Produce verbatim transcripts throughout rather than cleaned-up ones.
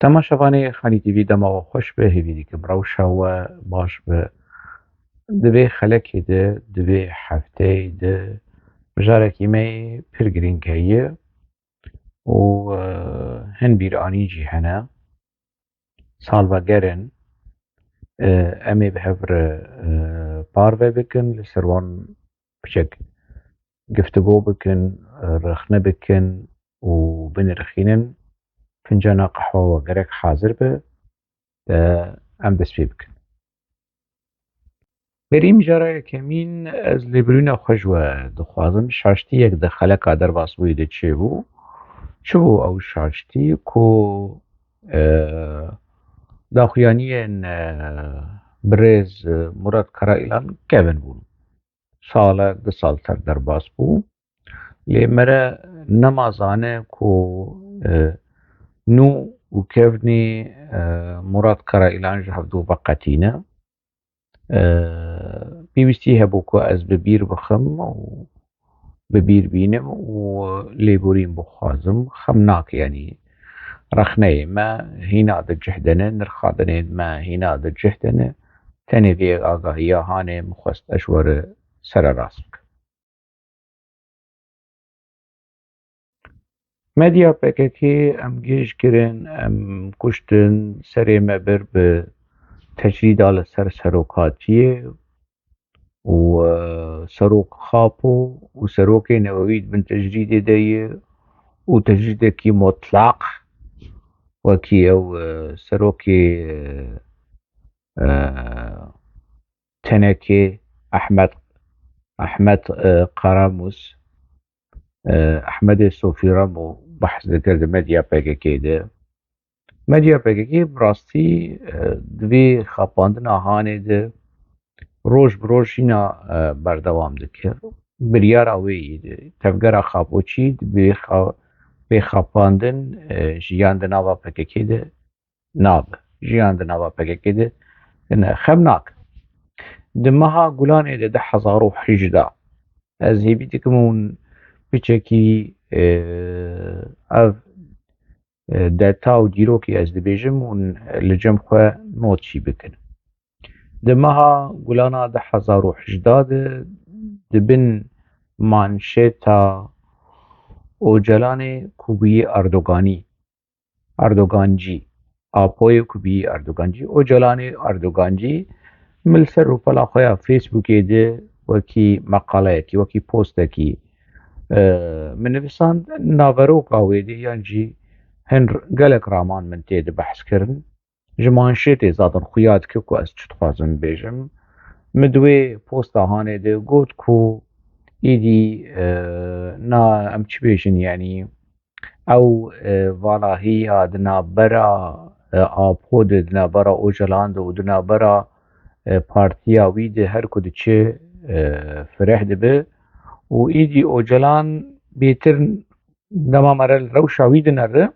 Temaşevanê Xanî T V, dema we xweş be, hêvî dikim rewşa we baş be. Di vê xelekê de, di vê hefteyê de mijarekî me yê pir girîng heye û, e, hin bîranîn jî hene. Salveger in, e, em ê bi hev re, e, parve bikin, li ser wan piçek giftûgo bikin, rexne bikin û binirxînin. Fincana qehwa we gerek hazir be, de em dest pê bikin. Berî mijara yekemîn, ez lêbirîna xwe ji we dixwazim. Şaştiyek di xeleka derbasbûyî de çêbû. Çi bû ew şaştî ku, e, daxuyaniyên, e, birêz, e, Murat Karaîlan kevin bûn? Sale, du sal ser derbas bû. Lê mere nema zane ku, e, nû û kevnî, e, Murat Karaîlan ji hevdû veqetîne. E, pêwîstî hebû ku ez bi bîr bixim û bi bîr bînim û lêborîn bixwazim. Xem nake, yanî rexneyê me hîna di cih de ne, nirxandinên me hîna di cih de ne. Tenê vê agahiya hanê min xwest ez ji we re sererast bikim. Medya P K K em gêj kirin, em kuştin, serê me bir bi tecrîda li ser serokatiyê û, e, serok Xapo û serokê newewî di bin tecrîdê de ye û tecrîdekî mutlaq wekî ew, e, serokê, e, e, tenekê Ehmed, Ehmed, e, Karamûs, e, Ehmedê Sofî Ramo behs dikir di medya P K K de. Medya P K K bi rastî, e, di vê xapandina hanê de roj bi roj jîna, e, berdewam dike. Biryara wê yî de tevgera Xapoçî di vê xa-, vê xapandin, e, jiyan di nava P K K de nabe. Jiyan di nava P K K de ne, xem nake. Di meha Gulanê de du hezar û hejdeh, ez hêvî dikim hûn piçekî, e, ev, e, deta û dîrokê ez dibêjim hûn li cem xwe not jî bikin. Di meha Gulana du hezar û hejdeh de di bin manşeta Ocalanê ku bûyî Erdoganî, Erdogancî, Apoyê ku bûyî Erdogancî, Ocalanê Erdogancî, min li ser rûpela xwe ya Facebookê de wekî meqaleyekî, wekî postekî, e, min nivisand, naveroka wê de yan jî hin gelek raman min tê de behs kirin. Ji manşêtê zaten xuya dike ku ez çi dixwazim bêjim. Min di wê posta hanê de got ku îdî, e, na em çi bêjin, yanî ew, e, valahiya di navbera, e, Apo de, di navbera Ocalan de û di navbera, e, partiya wî de her ku diçe, e, fireh dibe û îdî Ocalan bêtir dema mere li rewşa wî dinere,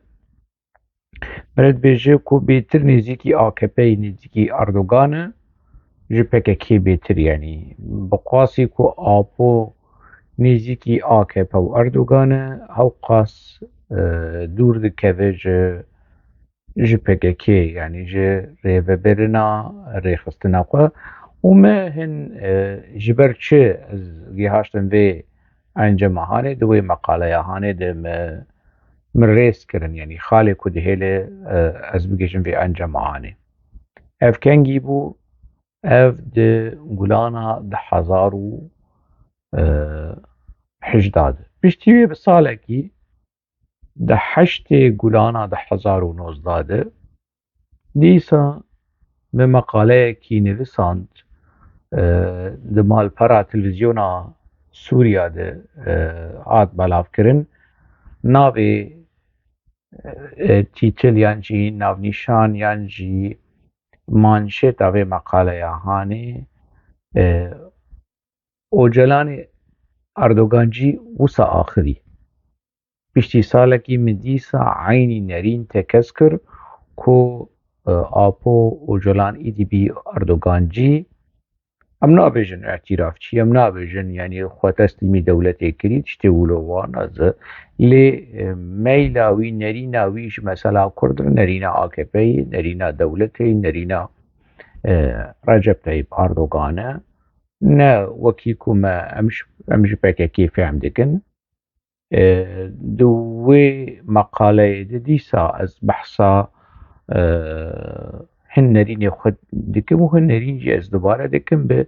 Meret bêje ku bêtir nêzîkî A K P yê, nêzîkî Erdogan e, ji P K K bêtir, yanî bi qasî ku Apo nêzîkî A K P û Erdogan e, hewqas, e, dûr dikeve ji, ji P K K, yanî ji rêvebirina rêxistina xwe. Û me hin, e, ji ber çi ez gihaştim vê encama hanê, di wê meqaleya hanê de me, min rêz kirin, yanî xalê ku dihêle, e, ez bigihîjim vê encama hanê. Ev kengî bû? Ev di Gulana du hezar û hejdeh de. Piştî wê bi salekî, di heştê Gulana du hezar û nozdeh de, dîsa min meqaleyekî nivisand, e, di malpera televîzyona Sûriya de, e, hat belavkirin. Navê, e, tîtil yan jî navnîşan yan jî manşeta vê meqaleya hanê, e, Ocalanê Erdogancî wisa axivî. Piştî salekî min dîsa eynî nerîn tekez kir ku, e, Apo Ocalan îdî bî Erdogancî, Em nabêjin îtîrafçî, em nabêjin, yanî xwe teslîmî dewletê kirî, tiştê wilo wan ez. Lê, e, meyla wî, nerîna wî ji mesela Kurd re, nerîna A K P'yê, nerîna dewletê, nerîna, e, Recep Tayyip Erdogan e. Ne wekî ku me, em ji, em ji P K K fehm dikin. E, di wê meqaleyê de dîsa ez behsa, e, hin nerînê xwe dikim û hin nerîn jî ez dubare dikim bi,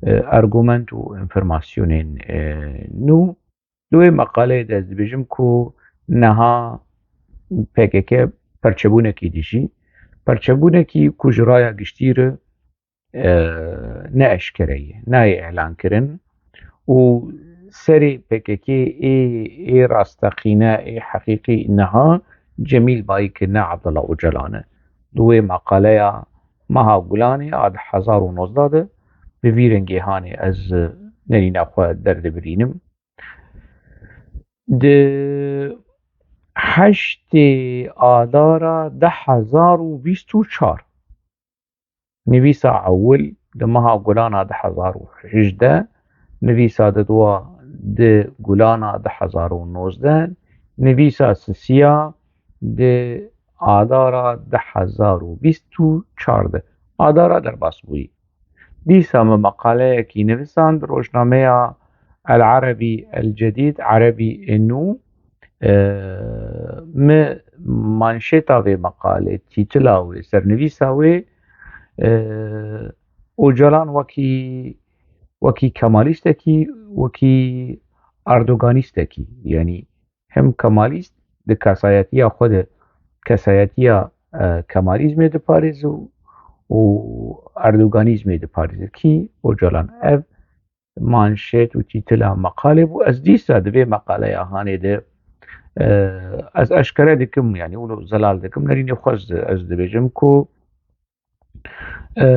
e, argument û înformasyonên, e, nû. Di wê meqaleyê de ez dibêjim ku niha P K K perçebûnekî dijî, perçebûnekî ku ji raya giştî re, e, ne eşkere ye, nayê îlan kirin û serê P K K ê, ê rasteqîne, ê heqîqî niha Cemîl Bayik e, ne Abdullah Ocalan e. Di wê meqaleya meha Gulanê a du hezar û nozdeh de bi vî rengê hanê ez, e, nerîna xwe derdibirînim. Di heştê Adara du hezar û bîst û çar, nivîsa ewil di meha Gulana du hezar û hejdeh, nivîsa didwa di Gulana du hezar û nozdeh, nivîsa sisiya di Adara du hezar û bîst û çar de. Adara derbas bûyî. Dîsa min meqaleyekî nivisand, rojnameya El Erebî El Cedîd, Erebî ê Nû. E, min manşêta vê meqalê, tîtila wê, sernivîsa wê, e, Ocalan wekî, wekî Kemalîstekî, wekî Erdoganîstekî, yanî hem Kemalîst di kesayetiya xwe de kesayetiya, e, Kemalîzmê diparêze û, û Erdoganîzmê diparêze. Kî? Ocalan. Ev manşet û tîtila meqalê bû. Ez dîsa di vê meqaleya hanê de, e, ez eşkere dikim, yanî wilo zelal dikim, nerînê xwe ez, ez dibêjim ku, e,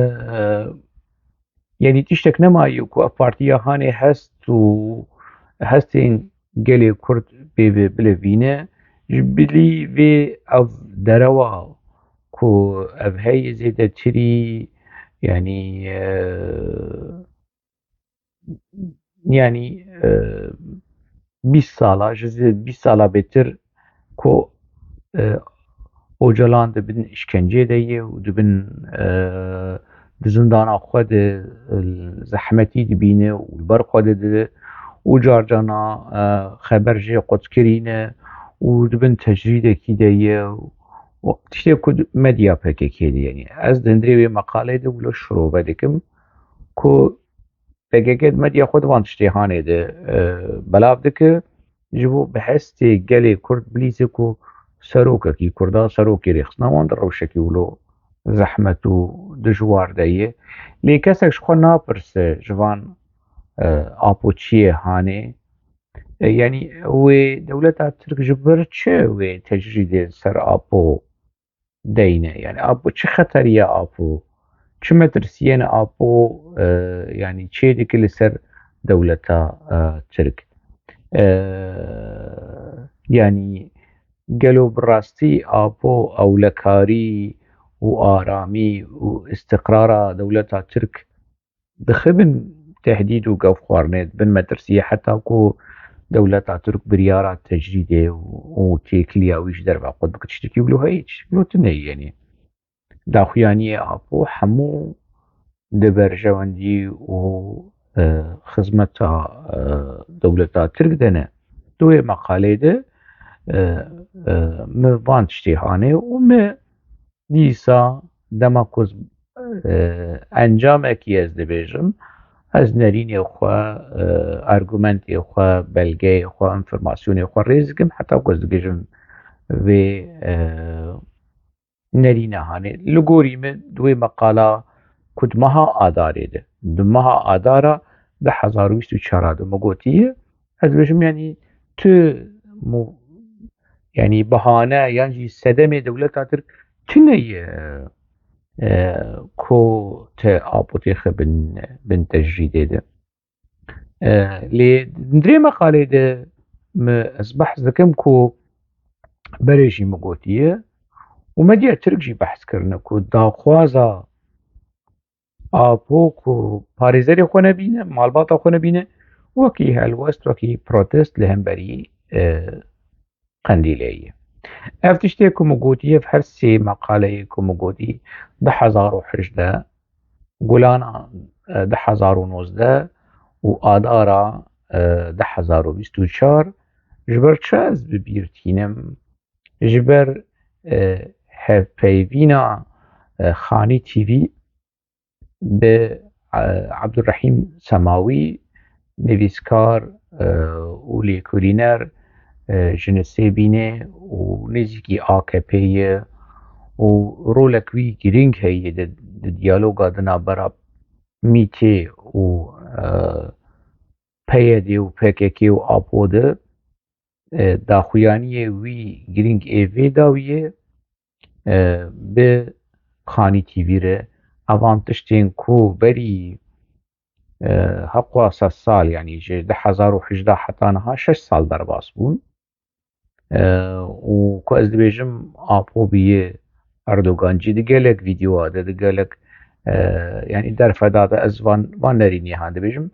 yanî tiştek nemaye ku ev partiya hanê hest û hestên gelê Kurd pê ve bilevîne. Ji bilî vê ev derewa ku ev heye zêdetirî, yanî, e, yanî, e, bîst sala, ji zê-, bîst sala bêtir ku, e, Ocalan di bin îşkencê de ye û di bin, e, di zindana xwe de, e, zehmetî dibîne û li ber xwe de dide û carcana, e, xeber jê qutkirî ne û di bin tecrîdekî de ye û tiştê ku medya P K K de, yanî ez di hundirê wê meqalê de wilo şirove dikim ku P K K di medya xwe di van tiştê hanê de, e, belav dike, ji bo bi hestê gelê Kurd bilîze ku serokekî Kurda, serokê rêxistina wan di rewşekî wilo zehmet û dijwar de ye. Lê kesek ji xwe napirse ji van, e, Apo çi ye hanê? E, yanî wê dewleta Tirk ji ber çi wê tecrîdê ser Apo deyne? Yanî Apo çi xeterî ye Apo? Çi metirsiyên Apo, e, yanî çê dike li ser dewleta, e, Tirk? E, yanî gelo bi rastî Apo ewlekarî û aramî û îstiqrara dewleta Tirk dixe bin tehdîd û gevxwarinê, bin metirsiyê, heta ku dewleta Tirk biryara tecrîdê û, û têkiliya wî ji derve qut bike? Tiştekî wilo heye, tiştekî wilo tune ye, yanî daxuyaniyê Apo hemû di berjewendî û, e, xizmeta, e, dewleta Tirk de ne. Di wê meqalê de, e, e, min van tiştê hanê û min dîsa dema ku ez, e, encamekî ez dibêjim, ez nerînê xwe, e, argumentê xwe, belgeyê xwe, înformasyonê xwe rêz dikim, heta ku ez dibêjim vê, e, nerîna hanê. Li gorî min di wê meqala ku di meha Adarê de, di meha Adara du hezar û bîst û çar de min gotiye, ez dibêjim, yanî tu mu-, yanî bahane yan jî sedemê dewleta Tirk tune ye, e, ku te Apo têxe bin, bin tecrîdê de. E, lê di hundirê meqalê de min, ez behs dikim ku berê jî min gotiye û medya Tirk jî behs kirine ku daxwaza Apo ku parêzerê xwe nebîne, malbata xwe nebîne, wekî helwest, wekî protest li hemberî, e, Qendîlê ye. Ev tiştê ku min gotî, ev her sê meqaleyê ku min gotî, du hezar û hejdeh, Gulana, e, du hezar û nozdeh û Adara, e, du hezar û bîst û çar, ji ber çi ez bi bîr tînim? Ji ber, e, hevpeyvîna, e, Xanî T V bi, e, Abdurrahîm Semawî, nivîskar, e, û lêkolîner, e, ji Nisêbînê û nêzîkî A K P ye û rolek wî girîng heye di, di diyaloga di navbera mîtê û, e, P Y D û P K K û Apo de, e, daxuyaniyê wî girîng ê vê dawiyê, e, bi Xanî T V re. Evan tiştên ku berî, e, heqwa sed sal, yanî ji du hezar û hejdeh heta niha şeş sal derbas bûn. E, û ku ez dibêjim, Apo bûye Erdogancî di gelek vîdeoya de, di gelek, e, yanî derfeda de ez van, van nerînê han dibêjim.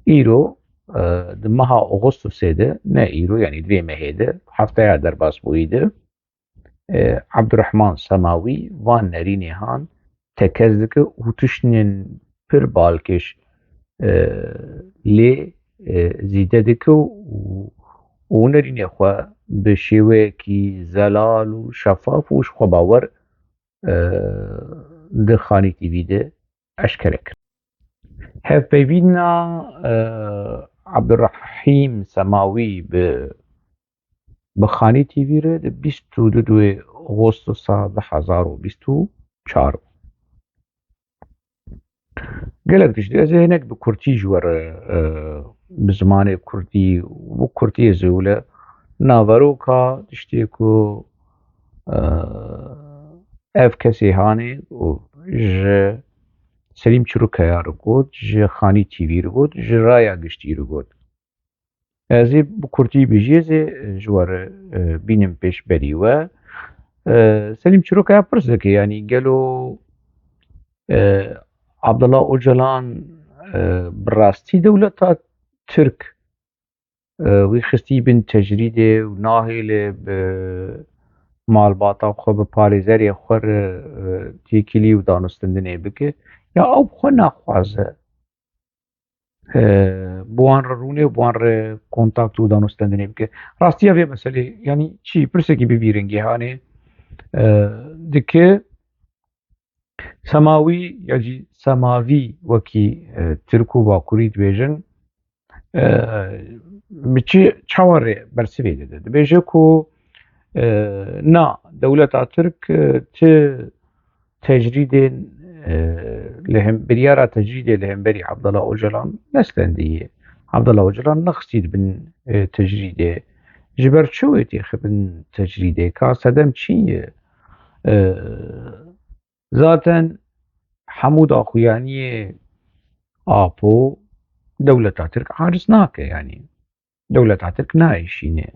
Îro, e, di meha Ağustosê de, ne îro, yanî di vê mehê de, hefteya derbasbûyî de, e, Abdurrahman Semawî van nerînê han tekez dike û tiştên pir balkêş, e, lê, e, zîde dike û, û nerînê xwe bi şêweyekî zelal û şefaf û ji xwe bawer, e, di Xanî T V de eşkere kir. Hevpeyvîna, e, Abdurrahîm Semawî bi, bi Xanî T V re di bîst û du Agostosa du hezar û bîst û çar bû. Gelek tişt, ez ê hinek bi kurtî ji we re, e, bi zimanê kurdî û bi kurtî ez ê wile naveroka tiştê ku, e, ev kesê hanê û ji Selîm Çirûkaya re got, ji Xanî T V re got, ji Raya Giştî re got. Ez ê bi kurtî bijî, ez ê ji we re, e, bînim pêş berî we. E, Selîm Çirokaya pirs dike, yanî gelo, e, Abdullah Ocalan, e, bi rastî dewleta Tirk, e, wî xistî bin tecrîdê û nahêle bi malbata xwe, bi parêzerê xwe re, e, têkilî û danûstendinê bike. Ya ew bi xwe naxwaze, e, bi wan re rûnê û bi wan re kontakt û danûstendinê bike. Rastiya vê meselê, yanî çi, pirsekî bi vî rengê hanê, e, dike. Semawî ya jî Semavî wekî, e, Tirk û Bakurî dibêjin, e, bi çi çawa rê bersivê dide? Dibêje ku, e, na, dewleta Tirk, e, ti tecrîdên, e, li hem-, biryara tecrîdê li hemberî Abdullah Ocalan nestendiye. Abdullah Ocalan nexistî di bin, e, tecrîdê. Ji ber çi wê têxe bin tecrîdê? Ka sedem çi ye? E, zaten hemû daxuyaniyê Apo dewleta Tirk aciz nake, yanî. Dewleta Tirk nayêşîne.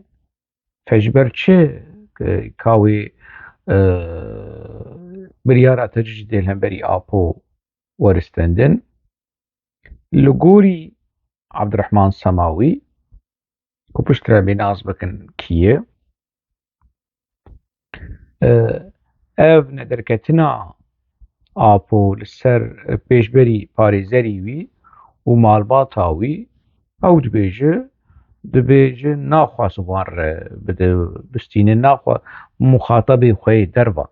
Fe ji ber çi, e, ka wê, e, biryara tecrîdê li hemberî Apo weristendin? Li gorî Abdurrahman Semawî, ku piştre bê nas bikin kî ye, e, ev nederketina Apo li ser pêşberî parêzerî wî û malbata wî, ew dibêje, dibêje naxwaze wan re bide, bistîne, naxwa muxatabê xwe yê derva.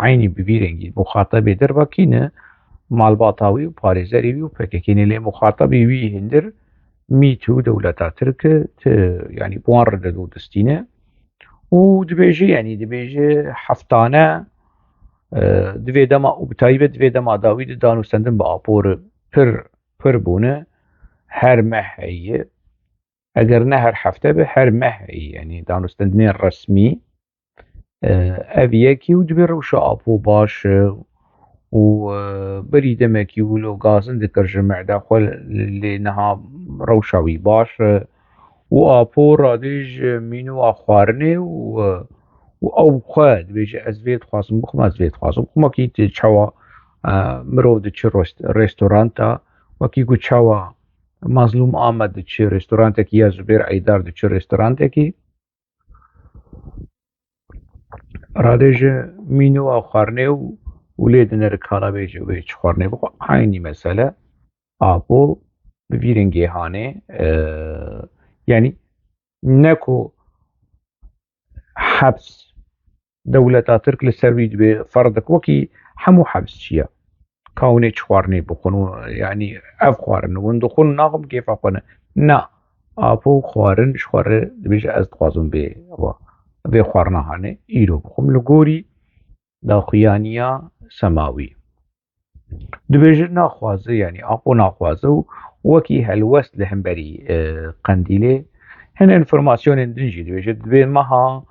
Eynî bi vî rengî muxatabê derva kî ne? Malbata wî û parêzerê wî û P K K ne, lê muxatabê wî hindir mît û dewleta Tirk e, ti, yanî bi wan re dido distîne. Û dibêje, yanî dibêje heftane, e, di vê dema û bi taybet di vê dema dawî de danûstendin bi Apo re pir, pir bûne. Her meh heye. Eger ne her hefte be, her meh heye. Yanî danûstendinên resmî, e, ev yekî û dibê rewşa Apo baş e û, e, berî demekî wilo gazin dikir ji mehda xwe, lê niha rewşa wî baş e. Û Apo radê ji mînûwa xwarinê û, e, û ew xwe dibêje, ez vê dixwazim bixwim, ez vê dixwazim bixwim. Wekî tu çawa e, mirov diçi rost-, restoranta, wekî ku çawa Mazlûm Amed diçi restorantekî ya Zubêr Eydar diçi restorantekî, radê ji mînû a xwarinê û, û lê dinêre kala wê jî wê çi xwarinê bixwe, eynî mesele. Apo bi vî rengê hanê, e, yanî ne ku hebs dewleta Tirk li ser wî dibê ferdik wekî hemû hebs çi ye. Ka hûn ê çi xwarinê bixwin û, yanî ev xwarin hûn dixwin û naxwin kêfa xwe ne. Na, Apo xwarin ji xwe re dibêje ez dixwazim vê, vê xwarina hanê îro bixwim. Li gorî daxuyaniya Semawî. Dibêje naxwaze, yanî Apo naxwaze û wekî helwest li hemberî, e, Qendîlê. Hin înformasyonên din jî dibêje, dibê meha,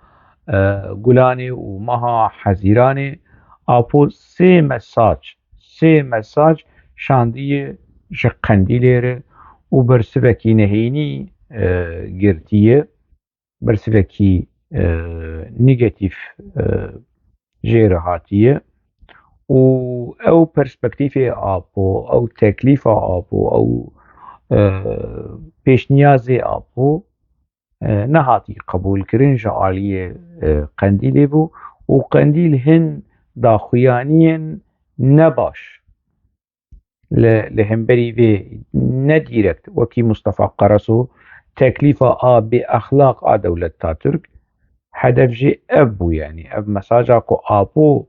e, Gulanê û meha Hezîranê Apo sê mesaj, sê mesaj şandiye ji Qendîlê re û bersivekî nehênî, e, girtiye. Bersivekî, e, negatîf, e, jê re hatiye û ew perspektîfê Apo, ew teklîfa Apo, ew, e, pêşniyazê Apo, e, nehatî qebûlkirin ji aliyê, e, Qendîlê bû û Qendîl hin daxuyaniyên nebaş li, li hemberî vê ne dîrekt wekî Mustafa Karaso teklîfa a bêexlaq a dewleta Tirk hedef jê ev bû, yanî ev mesaja ku Apo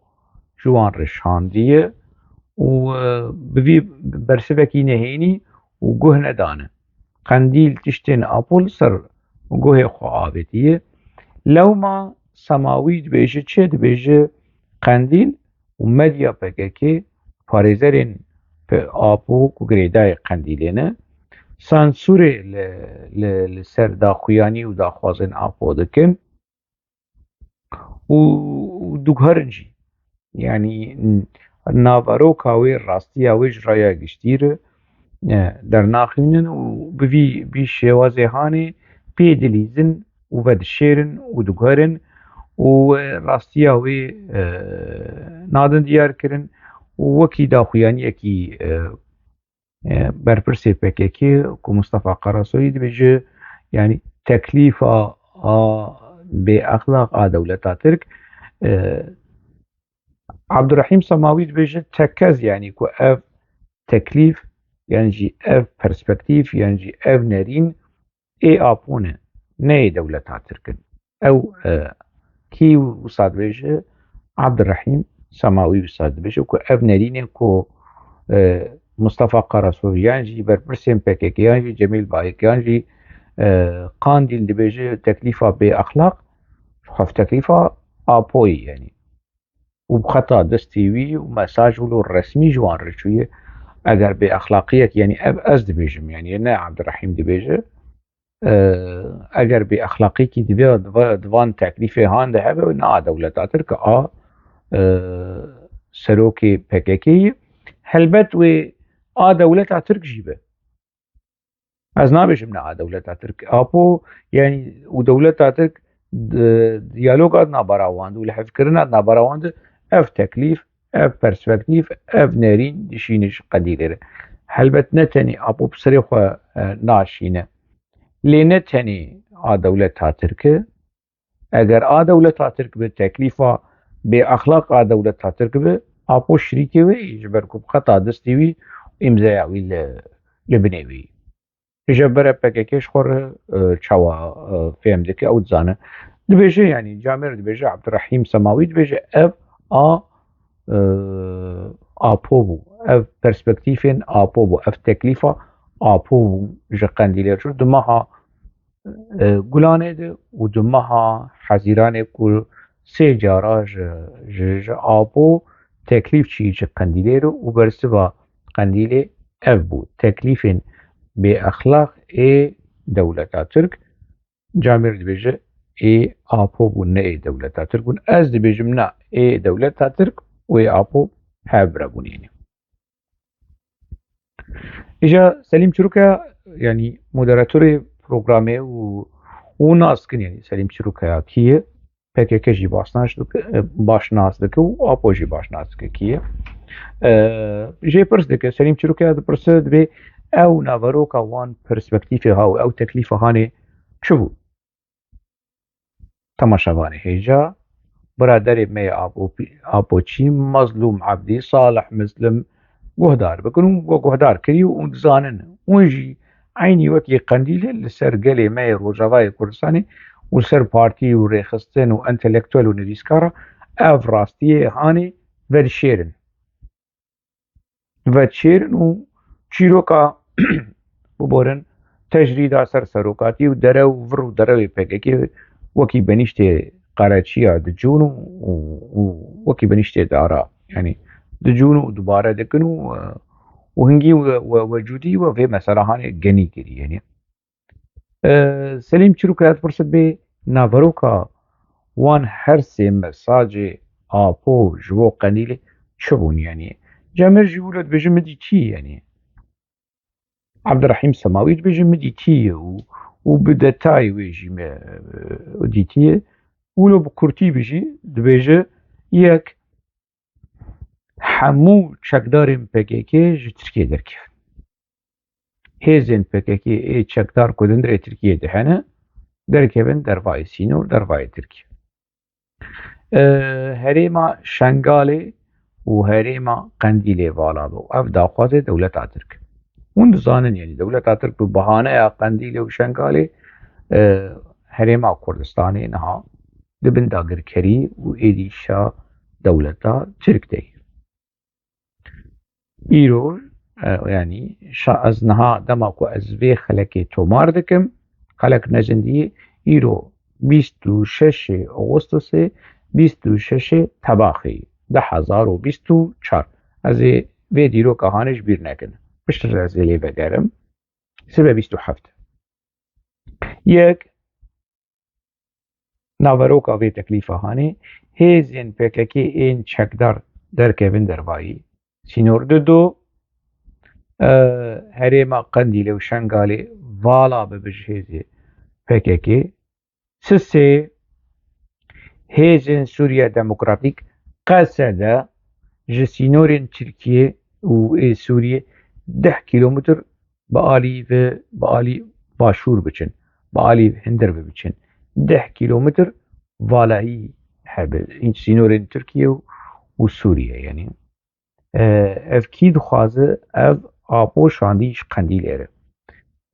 ji wan re şandiye û, e, bi vî bersivekî nehênî û guh nedane. Qendîl tiştên Apo li ser guhê xwe avêtiye. Lewma Semawî dibêje çi? Dibêje Qendîl û medya P K K, parêzerên P-, Apo ku girêdayê Qendîlê ne, sansûrê li, li, li ser daxuyanî û daxwazên Apo dikin û, û diguherin jî. Yanî n-, naveroka wê, rastiya wê ji raya giştî re, e, dernaxînin û bi vî, vî şêwazê hanê pê dilîzin û vedişêrin û diguherin û, e, rastiya wê, e, nadin diyarkirin û wekî daxuyaniyekî, e, e, berpirsê P K K ku Mustafa Karasoyî dibêje, yanî teklîfa a bêexlaq a dewleta Tirk, e, Abdurrahîm Semawî dibêje tekez, yanî ku ev teklîf, yan jî ev perspektîf, yan jî ev nerîn ê Apo ne, ne yê dewleta Tirk in. Ew, e, kî wisa dibêje? Abdurrahîm Semawî wisa dibêje ku ev nerînê ku, e, Mustafa Karasoy yan jî berpirsên P K K yan jî Cemîl Bayik yan jî, e, Qandîl dibêje teklîfa bêexlaq, xwe teklîfa Apoyî, yanî û bi xeta destê wî û mesaj wilo resmî ji wan re çûye. Eger bêexlaqiyek, yanî ev ez dibêjim, yanî ne Abdurrahîm dibêje, e, eger bêexlaqiyekî divê, diva-, di van teklîfê han de hebe, ne a dewleta Tirk a, e, serokê P K K ye. Helbet wê a dewleta Tirk jî be. Ez nabêjim ne a dewleta Tirk. Apo, yanî û dewleta Tirk di-, diyaloga di navbera wan de û lihevkirina di navbera wan de ev teklîf, ev perspektîf, ev nerîn dişîne ji Qedîlê re. Helbet ne tenê Apo bi serê xwe, e, naşîne. Lê ne tenê a dewleta Tirk e. Eger a dewleta Tirk bi teklîfa bêexlaq a dewleta Tirk bi, Apo şirîkê wê yî, ji ber ku bi xeta destê wî, îmzaya wî li, li binê wî. Ji ber P K K ji xwe re, e, çawa, e, fêm dike, ew dizane. Dibêje, yanî camêr dibêje, Abdurrahîm Semawî dibêje, ev a, e, Apo bû. Ev perspektîfên Apo bû. Ev teklîfa Apo bû ji Qendîlê re. Di meha, e, Gulanê de û di meha Hezîranê ku sê cara ji, ji, ji Apo teklîf çî ji Qendîlê re û bersiva Qendîlê ev bû. Teklîfên bêexlaq ê dewleta Tirk, camêr dibêje ê Apo bû, ne ê dewleta Tirk bûn. Ez dibêjim na, ê dewleta Tirk û ê Apo hev bira bûn, yanî. Îja Selîm Çirûkaya, yanî moderatorê programê û, û nas dikin, yanî Selîm Çirûkaya kî ye? P K K jî baş nas dike, e, baş nas dike û Apo jî baş nas dike kî ye? Ee, jê pirs dike, Selîm Çirûkê dipirse, dibê ew naveroka wan perspektîfê ha û ew teklîfa hanê çi bû? Temaşevanê hêja, biraderê me yê Apo-, Apoçî, Mazlûm Ebdî, Salih Muslim guhdar bikin û we guhdar kirî û dizanin. Hûn jî eynî wekî Qendîlê li ser gelê me yê Rojavayê Kurdistanê û li ser partî û rêxistin û entelektuel û nivîskara ev rastiyê hanê vedişêrin. Vedişêrin û çîroka, biborin, tecrîda ser serokatî û derew, vir û derewê P K K wekî benîştê qereçiya dicûn û, û, û wekî benîştê dara, yanî dicûn û dubare dikin û, û hingî we, we, wecûdî we vê mesela hanê genî kirî, yanî. Ee, Selîm Çirûk ez pirsit bê naveroka wan her sê mesajê Apo ji bo Qendîlê çi bûn, yanî? Cemir jî wilo dibêje min dîtiye, yanî. Abdurrahîm Semawî dibêje min dîtiye û, û bi detayê wê jî me, e, dîtiye. Wilo bi kurtî bijî dibêje, yek, hemû çekdarên P K K ji Tirkiyê derkevin. Hêzên P K K ê çekdar ku di hundirê Tirkiyê de hene, derkevin dervayê sînor, dervayê Tirkiye. Ee, herêma Şengalê û herêma Qendîlê vala be. Ev daxwazê dewleta Tirk. Hûn dizanin, yanî dewleta Tirk bi bahaneya Qendîlê û Şengalê, e, herêma Kurdistanê niha di bin dagirkerî û êdî şa dewleta Tirk de ye. Îro, e, yanî şa, ez niha dema ku ez vê xelekê tomar dikim, xelek nezindiyê, îro bîst û şeş Ağustosê, bîst û şeş Tebaxê du hezar û bîst û çar. Ez ê vê dîroka hanê ji bîr nekin. Piştre ez ê lê vegerim. Sibe bîst û heft. Yek, naveroka vê teklîfa hanê, hêzên P K K ên çekdar derkevin dervayî sînor. Dido, e, herêma Qendîlê û Şengalê vala bibe ji hêzê P K K. Sisê, hêzên Sûriya Demokratîk, Qesede, ji sînorên Tirkiye û ê Sûriye deh kîlometr bi alî ve, bi alî başûr biçin, bi alî hundir ve biçin. Deh kîlometr valahî hebe, înç sînorên Tirkiye û, û Sûriye, yanî. E, ev kî dixwaze, ev Apo şandî ji Qendîlê re.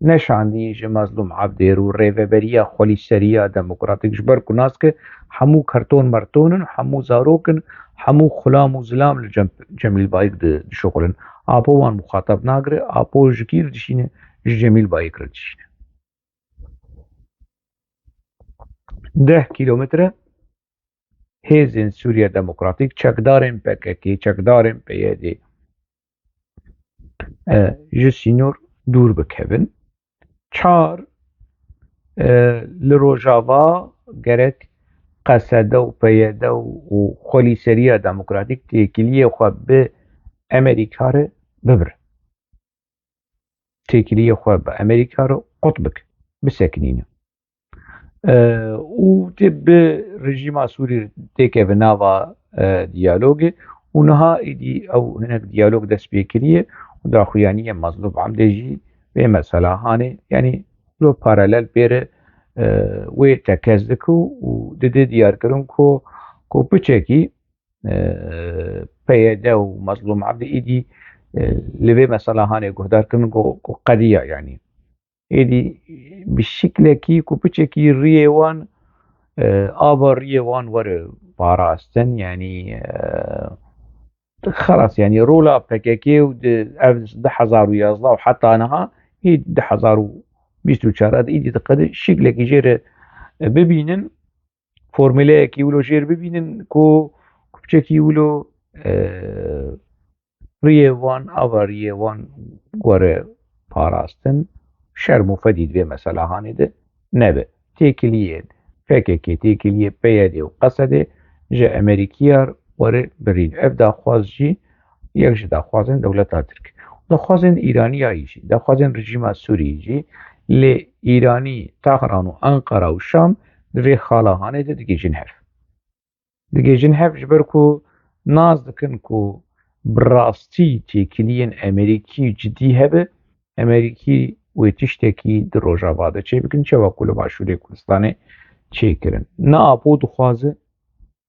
Ne şandî ji Mazlûm Ebdê re û rêveberiya xwelîseriya demokratîk, ji ber ku nas ke hemû kerton merton in, hemû zarok in, hemû xulam û zilam li Cem-, Cemîl Bayik di-, dişuxulin. Apo wan muxatab nagire, Apo ji kî re dişîne? Ji Cemîl Bayik re dişîne. Deh kîlometre hêzên Sûriya Demokratîk, çekdarên P K K, çekdarên P Y D, e, ji sînor dûr bikevin. Çar, e, li Rojava gerek Qesede û P Y D û, û Xwelîseriya Demokratîk têkiliyê xwe bi Amerîka re bibire. Têkiliyê xwe bi Amerîka re qut bike, bisekinîne. E, û tê bi rejîma Sûrî têkeve nava, e, diyalogê û niha êdî ew hinek diyalog dest pê kiriye û daxuyaniye Mazlûm Ebdê jî vê mesela hanê, yanî lo paralel pê re, e, wê tekez dike û dide diyarkirin ku, ku piçekî, e, P Y D û Mazlûm Ebdî êdî, e, li vê mesela hanê guhdar kirin ku, ku qediya, yanî êdî bi şiklekî ku piçekî riyê wan, e, ava riyê wan were parastin, yanî, e, xelas, yanî rola P K K û di, ev du hezar û yazdeh û heta niha, hê du hezar û bîst û çar de êdî diqede şiklekî jê re, e, bibînin. Formuleyekî wilo jêr bibînin ku, ku piçekî wilo, e, riyê wan, ava riyê wan were parastin, şerm û fedî di vê mesela hanê de nebe. Têkiliyên P K K, têkiliyê P Y D û Qesedê ji Amerîkiya re were birîn. Ev daxwaz jî yek ji daxwazên dewleta Tirk. Daxwazên Îraniyayî jî, daxwazên rejîma Sûriyê jî, lê Îranî, Tehran û Enqera û Şam di vê xala hanê de digihîjin hev. Digihîjin hev ji ber ku nas dikin ku bi rastî têkiliyên Amerîkî cidî hebe, Amerîkî wê tiştekî di Rojava de çêbikin, çawa ku li Başûrê Kurdistanê çêkirin. Ne Apo dixwaze,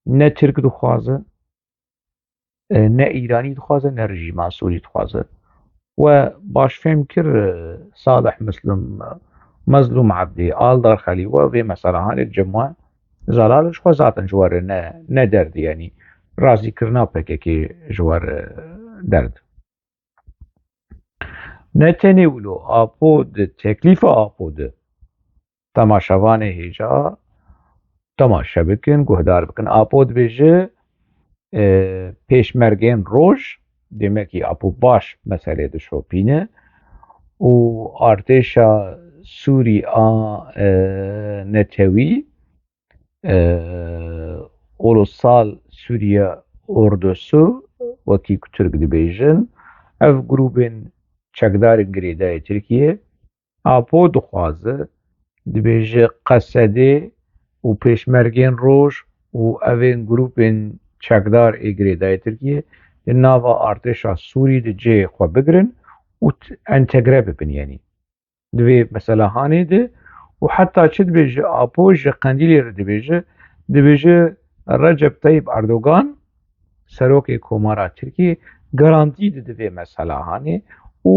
ne Tirk dixwaze, e, ne Îranî dixwaze, ne rejîma Sûrî dixwaze. We baş fêm kir, e, Salih Muslim, e, Mezlûm Ebdî, Aldar Xelî we vê meselehanê cem we zelal ji xwe zaten ji we re ne, ne derd, yanî razîkirina P K K ji we re derd. Ne tenê wilo, Apo di, teklîfa Apo di, temaşevanê hêja temaşe bikin, guhdar bikin. Apo dibêje, e, pêşmergên roj, demekî Apo baş meselê dişopîne û artêşa Sûrî a, e, netewî, e, Ulusal Suriye Ordusu, wekî ku Tirk dibêjin, ev grûbên çekdarên girêdayê Tirkiye, Apo dixwaze, dibêje Qesedê û pêşmergên roj û evên grûpên çekdar ê girêdayê Tirkiye di nava artêşa Sûrî di cihê xwe bigirin û t-, entegre bibin, yanî di vê meselehanê de. Û heta çi dibêje Apo ji Qendîlê re dibêje, dibêje Recep Tayyip Erdogan, serokê Komara Tirkiyê, garantî dide vê meselehanê û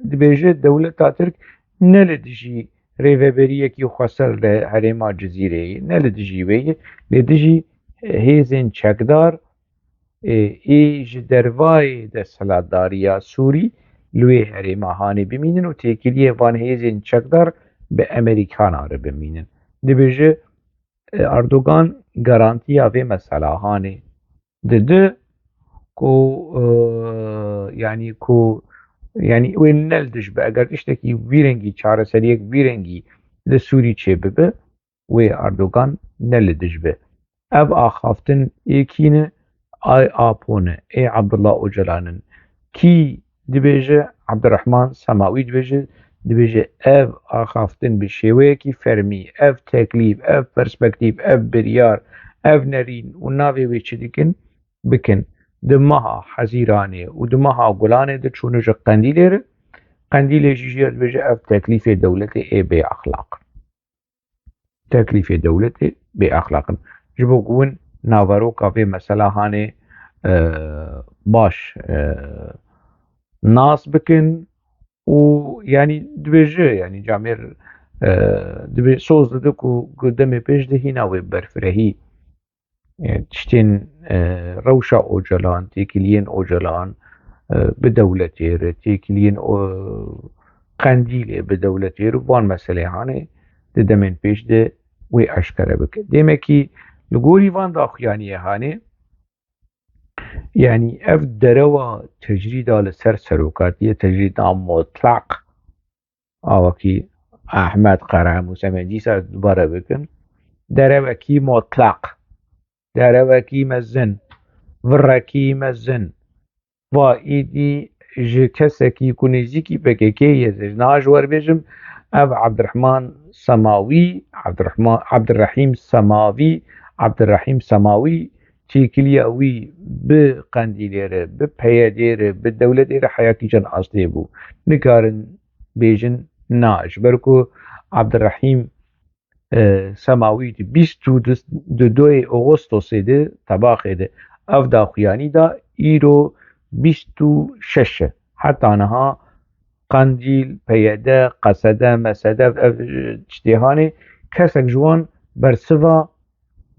dibêje dewleta Tirk ne li dijî rêveberiyekî xweser li herêma Cizîrê ye, ne li dijî wê ye, lê dijî hêzên çekdar, ê, ê ji dervayê desthilatdariya Sûrî li wê herêma hanê bimînin û têkiliyê van hêzên çekdar bi Amerîkana re bimînin. Dibêje, e, Erdogan garantiya vê meselehanê dide ku, e, yanî ku, yanî wê ne li dij be. Eger tiştekî vî rengî, çareseriyek vî rengî li Sûrî çêbibe, wê Erdogan ne li dij be. Ev axaftin ê kî ne? Ay Apo ne, ê Abdullah Ocalan in. Kî dibêje? Abdurrahman Semawî dibêje, dibêje ev axaftin bi şêweyekî fermî, ev teklîf, ev perspektîf, ev biryar, ev nerîn û navê wê çi dikin, bikin. Di meha Hezîranê û di meha Gulanê de çûne ji Qendîlê re. Qendîlê jî jê re dibêje ev teklîfê dewletê ê bê exlaq. Teklîfê dewletê bê exlaq in. Ji bo ku hûn naveroka vê meselehanê, e, baş, e, nas bikin û, yanî, dibêje, yanî, camêr, e, dibê-, soz dide ku, ku demê pêş de hîna wê berfirehî, e, tiştên, e, rewşa Ocalan, têkiliyên Ocalan, e, bi dewletê re, têkiliyên, o, Qendîlê bi dewletê re, van meselê hanê di demên pêş de wê eşkere bike. Demekî li gorî van daxuyaniyê hanê, yanî ev derewa tecrîda li ser serokatiye, tecrîda mutlaq, awakî Ahmed Qarahem û Semedî ser dubare bikin, derewekî mutlaq, derewekî mezin, virekî mezin, va êdî ji kesekî ku nêzîkî P K K ye, ji niha ji we re bêjim, ev Abdurrahman Semawî, Abdurrahman, Abdurrahîm Semawî, Abdurrahîm Semawî, têkiliya wî bi Qendîlê re, bi P Y D'ê re, bi dewletê re heyakî can astê bû. Nikarin bêjin na, ji ber ku Abdurrahîm, e, Semawî di bîst û du, di doyê Ağustosê de, Tebaxê de ev daxuyanî da, îro bîst û şeş e. Heta niha Qendîl, P Y D, Qesede, Mesede, ev, e, tiştê hanê, kesek ji wan bersiva,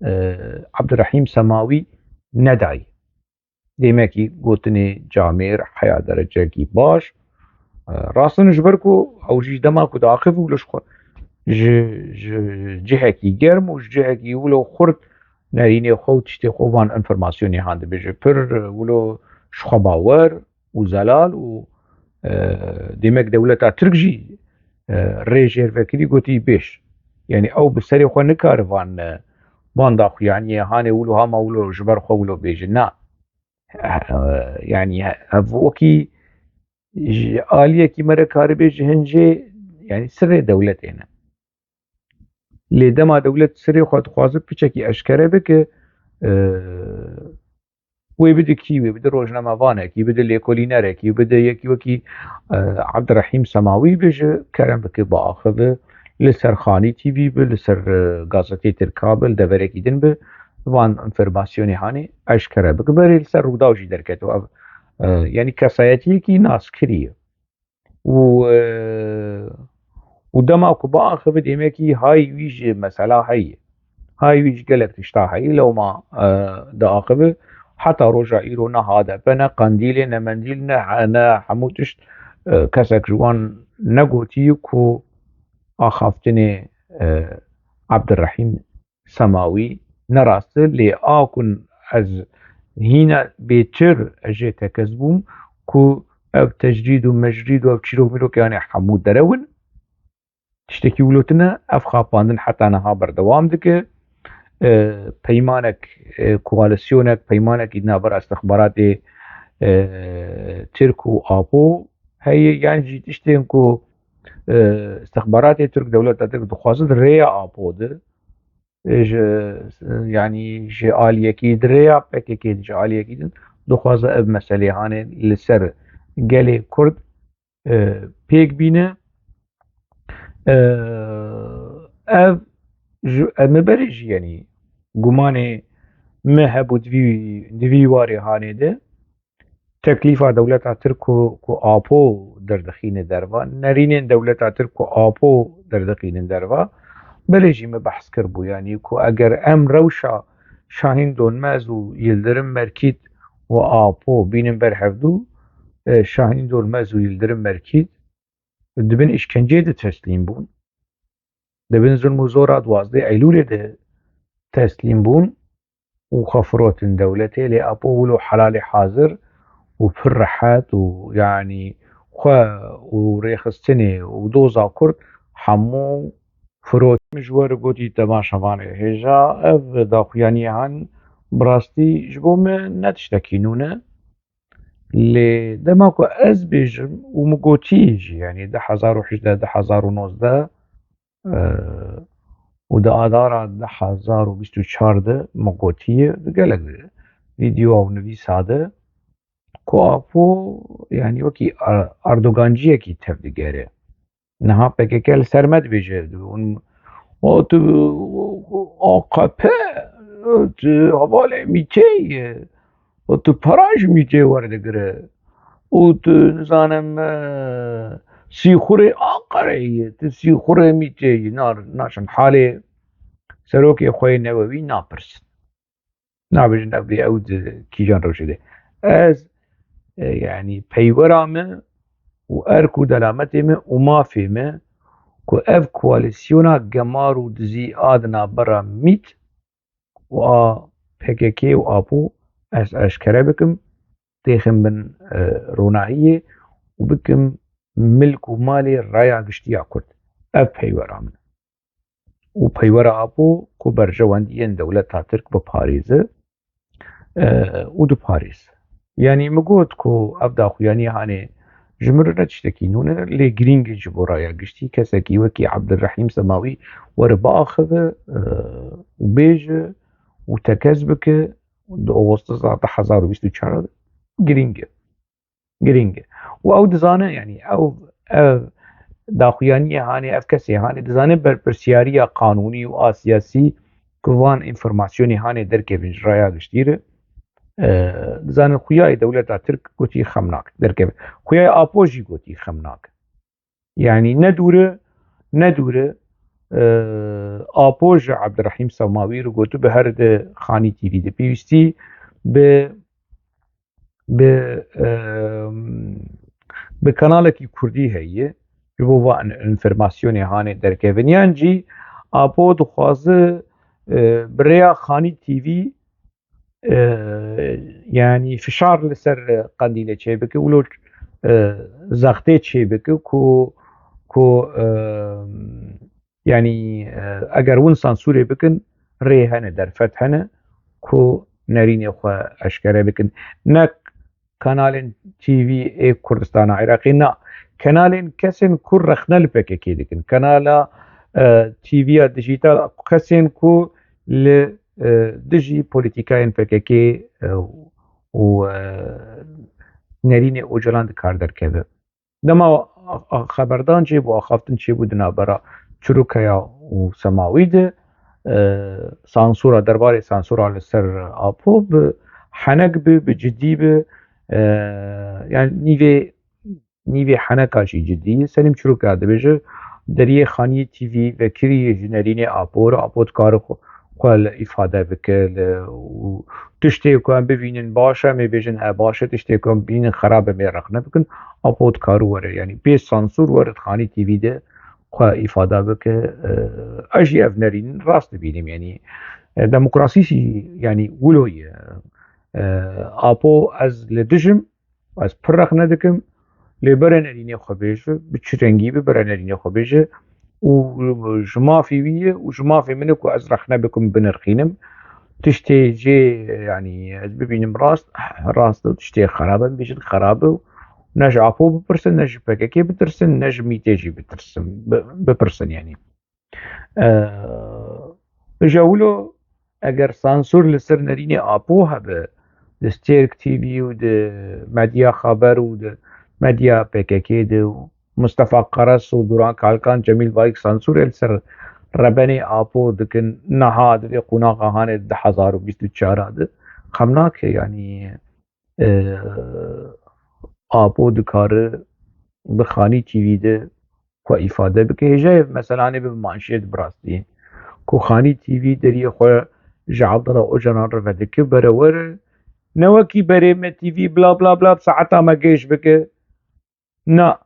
e, Abdurrahîm Semawî nedayî. Demekî gotinê camêr heya dereceyekî baş. E, rast in, ji ber ku ew jî dema ku diaxivî wilo ji xwe, ji, ji cihekî germ û ji cihekî wilo xurt nerînê xwe û tiştê xwe van informasyonê han dibêje. Pir, e, wilo ji xwe bawer û zelal û, e, demek dewleta Tirk jî, e, rê jêr vekirî, gotî bêş. Yanî ew bi serê xwe nikare van, e, van daxuyaniyê hanê wilo hema wilo ji ber xwe wilo bêje. Na. E, yanî ev wekî ji aliyekî me re karibê ji hin jê, yanî sirrê dewletê ne. Lê dema dewlet sirê xwe dixwaze piçekî eşkere bike, e, Wê bide kî, wê bide rojnamevanekî, bide lêkolînerekî, bide yekî wekî, e, Abdurrahîm Semawî be, ji kerem bike biaxive, li ser Xanî T V be, li ser, e, gazetê Tirka be, li deverekî din be, van informasyonê hanê eşkere bike. Berê li ser Rûdaw jî derketiye. Ev, e, yanî kesayetiyekî naskirî ye. Û, e, û dema ku biaxive, demekî hay wî ji mesela heye. Hay wî ji gelek tişta heye, lewma, e, diaxive. Heta roja îro ne H D P, ne Qendîlê, ne Mendîl, ne, ne hemû tişt, e, kesek ji wan negotî ku axaftinê, e, Abdurrahîm Semawî ne rast e, lê a ku ez hîna bêtir ez jê tekez bûm ku ev tecrîd û mecrîd û ev çîrok mîrok, yanî hemû derew in. Tiştekî wilo tune, ev xapandin heta niha berdewam dike. E, peymanek, e, koalîsyonek, peymanekî di navbera istixbaratê, e, Tirk û Apo heye, yan jî tiştên ku, e, istixbaratê Tirk, dewleta Tirk dixwaze di rêya Apo de, e, ji, yanî ji aliyekî di rêya P K K, ji aliyekî din dixwaze ev meselê hanê li ser gelê Kurd, e, pêk bîne. E, ev ji, ev me berê jî, yanî gumanê me hebû di vî, di vî warê hanê de. Teklîfa dewleta Tirk ku, ku Apo derdixîne derva, nerînên dewleta Tirk ku Apo derdixînin derva, berê jî me behs kiribû, yanî ku eger em rewşa Şahîn Donmez û Yildirim Merkît û Apo bînin ber hevdû, e, Şahîn Donmez û Yildirim Merkît di bin îşkenceyê de teslîm bûn. Di bin zulm û zora duwazdeh Eylûlê de teslîm bûn û xwe firotin dewletê, lê Apo wilo helalê hazir û pir rehet û, yanî, xwe û rêxistinê û doza Kurd hemû firot. Min ji we re gotî, temaşevanê hêja, ev daxuyaniyê han bi rastî ji bo me ne tiştekî nû ne. Lê dema ku ez bêjim û min gotiye jî, yanî du hezar û hejdeh, du hezar û nozdeh, e, û di adara du hezar û bîst û çar de min gotiye, di gelek vîdyoa û nivîsa de, ku Apo, yanî, wekî Ar-, Erdoganciyekî tevdigere. Niha P K K li ser me dibêje, hûn, o tu, A K P, tu hevalê mîtê yî, o tu para ji mîtê werdigire, û tu, nizanim, e, sîxurê Aqerê yî, tu sîxurê mîtê yî, na, naşin halê serokê xwe yê newewî napirsin. Nabêjin ev lê ew di kîjan rewşê de. Ez, e, yanî peywera me û erk û delametê me û mafê me ku ev koalîsyona gemar û dizî a di navbera mît û a P K K û Apo ez eşkere bikim, têxin bin, e, ronahiyê û bikim milk û malê raya giştî ya Kurd. Ev peywera min. Û peywera Apo ku berjewendiyên dewleta Tirk biparêze, e, û diparêze. Yanî min got ku ev daxuyaniyê hanê ji min re ne tiştekî nû ne, lê girîng e ji bo raya giştî kesekî wekî Abdurrahîm Semawî were biaxive, e, û bêje û tekez bike di Awostesa du hezar û bîst û çar de girîng e. Girîng e. Û ew dizane, yanî ew, ev daxuyaniyê hanê, ev kesê hanê dizane berpirsiyariya qanûnî û a siyasî ku van înformasyonê hanê derkevin ji raya giştî re, e, dizane xuyayê dewleta Tirk gotî xem nake, derkeve. Xuyayê Apo jî gotî xem nake. Yanî ne dûr e, ne dûr e, e, Apo ji Abdurrahîm Semawî re gotibû, her di Xanî T V de pêwîstî bi, bi, e, bi kanalekî kurdî heye, ji bo van înformasyonê hanê derkevin. Yan jî Apo dixwaze, e, bi rêya Xanî T V, e, yanî fişar li ser Qendîlê çêbike, wilo, e, zextê çêbike ku, ku, e, yanî, e, eger win sansûrê bikin, rê hene, derfet hene ku nerînê xwe eşkere bikin. Ne kanalên T V ê Kurdistana Iraqê, na, kanalên kesên ku rexne li P K K dikin, kanala, e, T V ya dijîtal, kesên ku li, e, dijî polîtîkayên P K K, e, û e, nerînê Ocalan dikar derkeve. Dema a- a- xeberdan çêbû, axaftin çêbû di navbera Çirûkeya û Semawî de, e, sansûra, derbarê sansûra li ser Apo bi henek bi, bi cidî bi, e, yani nîvê nîvê heneka jî cidî ye. Selîm Çirûka dibêje, deriyê Xaniyê T V vekirî ji nerînê Apo re, Apo dikare xwe, xwe li îfade bike, li, û tiştê ku em bibînin baş e, em ê bêjin e baş e, tiştê ku em bibînin xerab e, em ê rexne bikin, Apo dikare were. Yanî bê sansûr were di Xanî T V de xwe îfade bike. E, ez jî ev nerîn rast dibînim. Yanî, e, demokrasî jî, yanî wilo ye. E, Apo ez li dijim, ez pir rexne dikim, lê bere nerînê xwe bêje, bi çi rengî bi bere nerînê xwe bêje û ji mafê wî ye û ji mafê min e ku ez rexne bikim, binirxînim. Tiştê jê, yanî ez bibînim rast, rast e, tiştê xerab e, bêjin xerab e. Ne ji Apo bipirsin, ne ji P K K bitirsin, ne ji Mîtê jî bitirsin, bi- bipirsin yanî. Ee, Ji wilo eger sansûr li ser nerînê Apo hebe, di Stêrk T V û di medya xeber û di medya P K K de û Mustafa Karas û Duran Kalkan, Cemîl Bayik sansûrê li ser rebenê Apo dikin, niha di vê qonaxa hanê di du hezar û bîst û çar de xem nake, yanî e, Apo dikare bi Xanî T V de xwe îfade bike. Hêja ye mesela hanê bibe manşêt bi rastî. Ku Xanî T V deriyê xwe ji Abdullah Ocalan re vedike, bere were. Ne wekî berê me T V bla bla bla bi saeta me gêj bike. Na.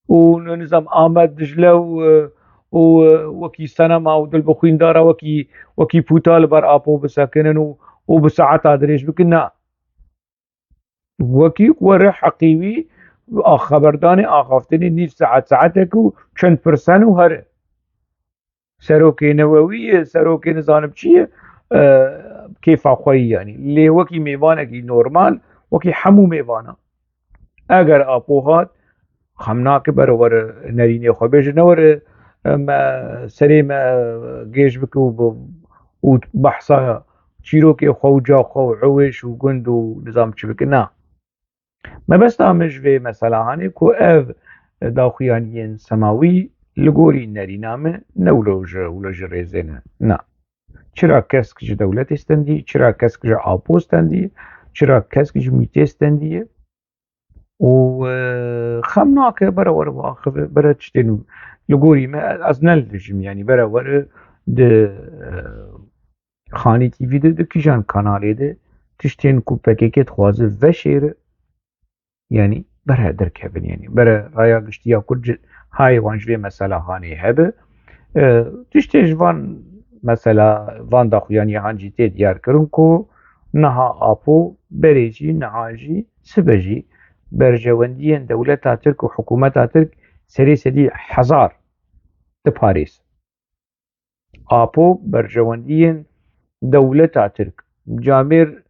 û nizam Amed Dicle û, û wekî Senema û Dilbixwîndara wekî, wekî pûta li ber Apo bisekinin û, û bi saeta dirêj bikin, na. Wekî were heqî wî a xeberdanê axaftinê nîv saet, saetek û çend pirsen û here. Serokê newewî ye, serokê nizanim çi ye, e, kêfa xwe yî yanî. Lê wekî mêvanekî normal, wekî hemû mêvana. Eger Apo hat, xem nake bere were nerînê xwe bêje, ne were, e, me serê me gêj bike û bi- û behsa çîrokê xwe û ca xwe û ewêş û gund û nizam çi bike. Na. Mebesta min ji vê mesela hanê ku ev daxuyaniyên semawî li gorî nerîna min ne wilo ji, wilo ji rêzê ne. Na. Çira kesk ji dewletê stendî, çira kesk ji Apo stendî, çira kesk ji Mîtê stendî ye. Û, e, xem nake bere were biaxive, bere tiştên li gorî me, ez ne li dijim, yanî bere were di, e, Xanî T V de, di kîjan kanalê de tiştên ku P K K dixwaze veşêre, yanî bere derkevin, yanî bere raya giştî ya Kurd ji hayê wan ji vê mesela hanê hebe. E, tiştê ji van mesela van daxuyaniya han jî tê diyar kirin ku niha Apo berê jî, niha jî, sibe jî berjewendiyên dewleta Tirk û hikûmeta Tirk serê sedî hezar diparêz. Apo berjewendiyên dewleta Tirk camêr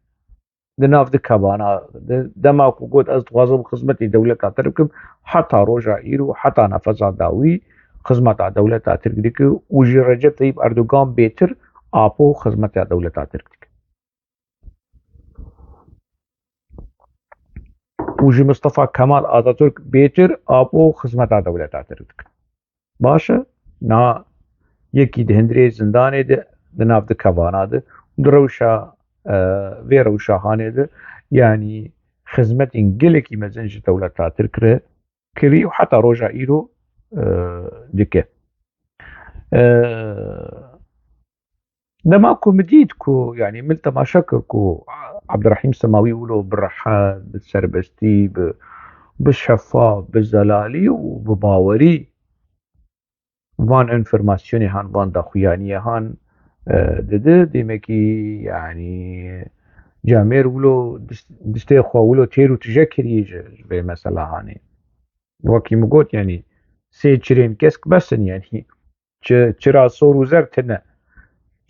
di nav di kevana de, dema ku got ez dixwazim xizmetê dewleta Tirk bikim, heta roja îro, heta nefesa dawî xizmeta dewleta Tirk dike û jî Recep Tayyip Erdogan bêtir Apo xizmeta dewleta Tirk dike. Û ji Mustafa Kemal Atatürk bêtir Apo xizmeta dewleta Tirk dike. Baş e, na yekî di hundirê zindanê de, di nav di kevana de, di rewşa, e, vê rewşa hanê de, yanî xizmetên gelekî mezin ji dewleta Tirk re kirî û heta roja îro, e, dike. E, Dema ku min dît ku, yanî min temaşe kir ku Abdurrahîm Semawî wilo bi rehet, bi serbestî, bi, bi şefaf, bi zelalî û bi bawerî van enfîrmasyonê han, van daxuyaniyê han, e, dide, demekî, yanî camêr wilo dist-, distê xwe wilo têr û tije kiriye ji, ji vê mesela hanê. Wekî min got, yanî sê çirên kesk bes in, yanî çi-, çira sor û zer tune.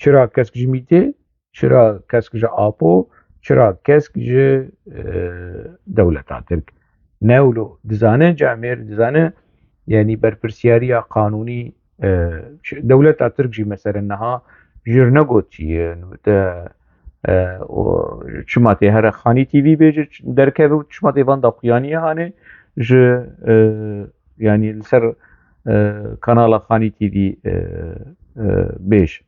Çira kesk ji Mîtê, çira kesk ji Apo, çira kesk ji, e, dewleta Tirk. Ne wilo dizane camêr, dizane, yanî berpirsiyariya qanûnî, e, ş-, dewleta Tirk jî mesela niha jir negotiye, te E, û çima tê here Xanî T V bêje, ç-, derkeve û çima tê van daxuyaniye hanê ji, e, yanî li ser, e, kanala Xanî T V, e, e, bêje.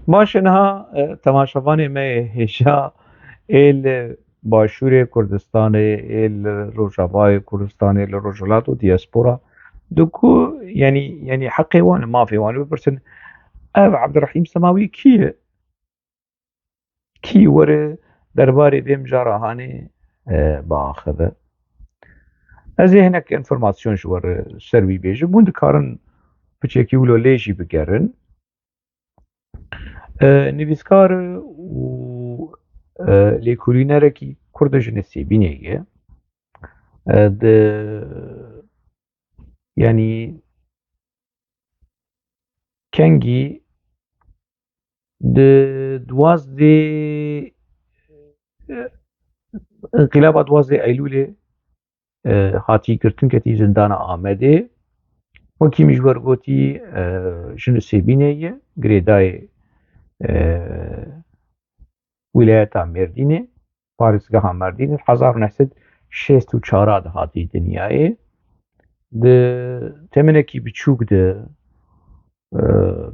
Baş e, niha, e, temaşevanê me yê hêja ê li Başûrê Kurdistanê, ê li Rojavayê Kurdistanê, li Rojhilat û diaspora, di ku, yanî, yanî heqê wan e, mafê wan e bipirsin, ev Ebdurehîm Semawî kî ye? Kî were derbarê vê mijara hanê, e, biaxive? Ez ê hinek înformasyon ji we re ser wî bêjim. Hûn dikarin piçekî wilo lê jî bigerin. E, nivîskar û, e, lêkolînerekî Kurd e, ji Nisêbînê ye. E, di, yanî kengî di duwazdeh, e, înqilaba duwazdeh Eylûlê, e, hatî girtin, ketî zindana Amedê. Wekî min ji we re gotî, e, ji Nisêbînê ye, girêdayê, e, wîlayeta Mêrdînê, parêzgeha Mêrdînê, hezar û neh sed şêst û çar de hatî dinyayê. Di temenekî biçûk de, e,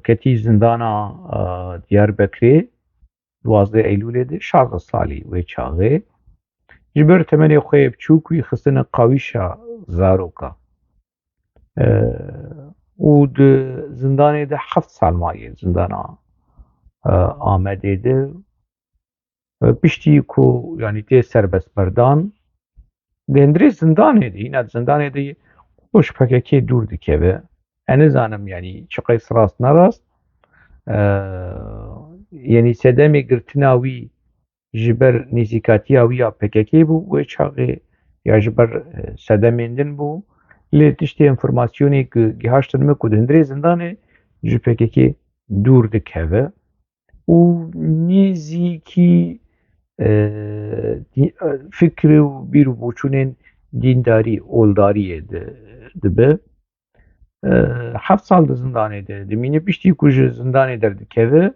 ketî zindana, e, Diyarbekirê, duwazdeh Eylûlê de, şazdeh salî wê çaxê. Ji ber temenê xwe yê biçûk wî xistine qawîşa zaroka. E, û di zindanê de heft sal maye, zindana, e, Amedê de. E, piştî ku, yanî, tê serbestberdan, di hundirê zindanê de, hîna di zindanê de xwe ji P K K dûr dikeve. Ez nizanim, yanî, çiqas rast nerast. E, yanî, sedemê girtina wî ji ber nêzîkatiya wî ya P K K bû wê çaxê, ya ji ber, e, sedemên din bû. Lê tiştê, înformasyonê ku gihaştin min, ku di hundirê zindanê ji P K K dûr dikeve û nêzîkî, e, dî-, e, fikr û bîr û boçûnên dîndarî, oldariyê di-, dibe. E, heft sal di zindanê de dimîne. Piştî ku ji zindanê derdikeve,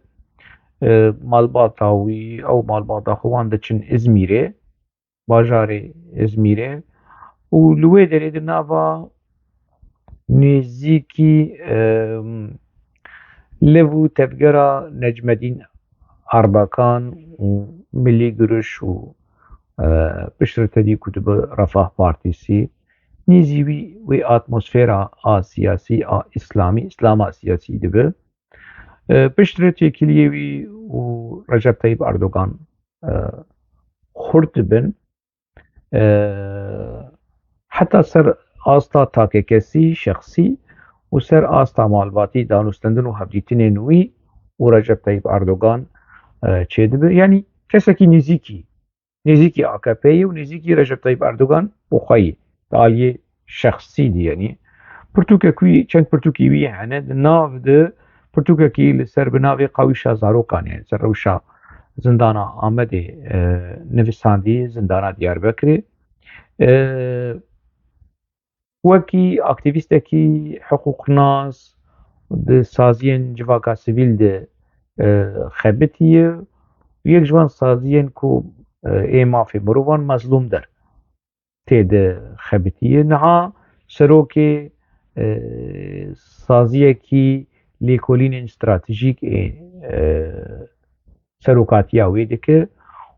e, malbata wî, ew malbata xwe, wan diçin Îzmîrê, bajarê Îzmîrê û li wê derê di nava nêzîkî, e, lev û tevgera Necmedîn Erbakan û Milî Giriş û, e, piştre tevî ku dibe Refah Partîsî, nêzî wî, wî atmosfera a siyasî, a îslamî, îslama siyasî dibe. E, piştre têkiliyê wî û Recep Tayyip Erdogan, e, xurt dibin. E, heta ser asta takekesî, şexsî û ser asta malbatî, danûstendin û hevdîtinên wî û Recep Tayyip Erdogan, e, çêdibe. Yanî kesekî nêzîkî, nêzîkî A K P ye û nêzîkî Recep Tayyip Erdogan û xwe yî, di aliyê şexsî de, yanî. Pirtûkek wî, çend pirtûkî wî hene, di nav de pirtûkekî li ser bi navê Qawîşa Zarokan, yanî ser rewşa zindana Amedê, e, nivîsandî, zindana Diyarbekirê. E, wekî aktîvîstekî hiqûqnas di saziyên civaka sivîl de, e, xebitiye. Yek ji van saziyên ku, e, ê mafê mirovan Mezlûm Der tê de xebitiye. Niha serokê, e, saziyekî lêkolînên stratejîk ê, e, serokatiya wê dike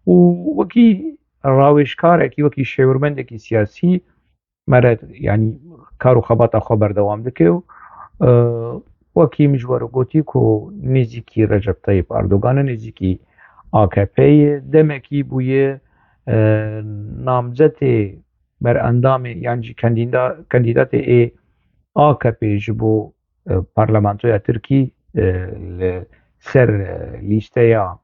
û wekî rawêjkarekî, wekî şêwirmendekî siyasî mere, yanî, kar û xebata xwe berdewam dike û, e, wekî min ji we re gotî ku nêzîkî Recep Tayyip Erdogan e, nêzîkî A K P ye, demekî bûye, e, namzetê berendamê yan jî kandîda-, kandîdatê ê A K P ji bo, e, parlamentoya Tirkî, e, li ser, e, lîsteya,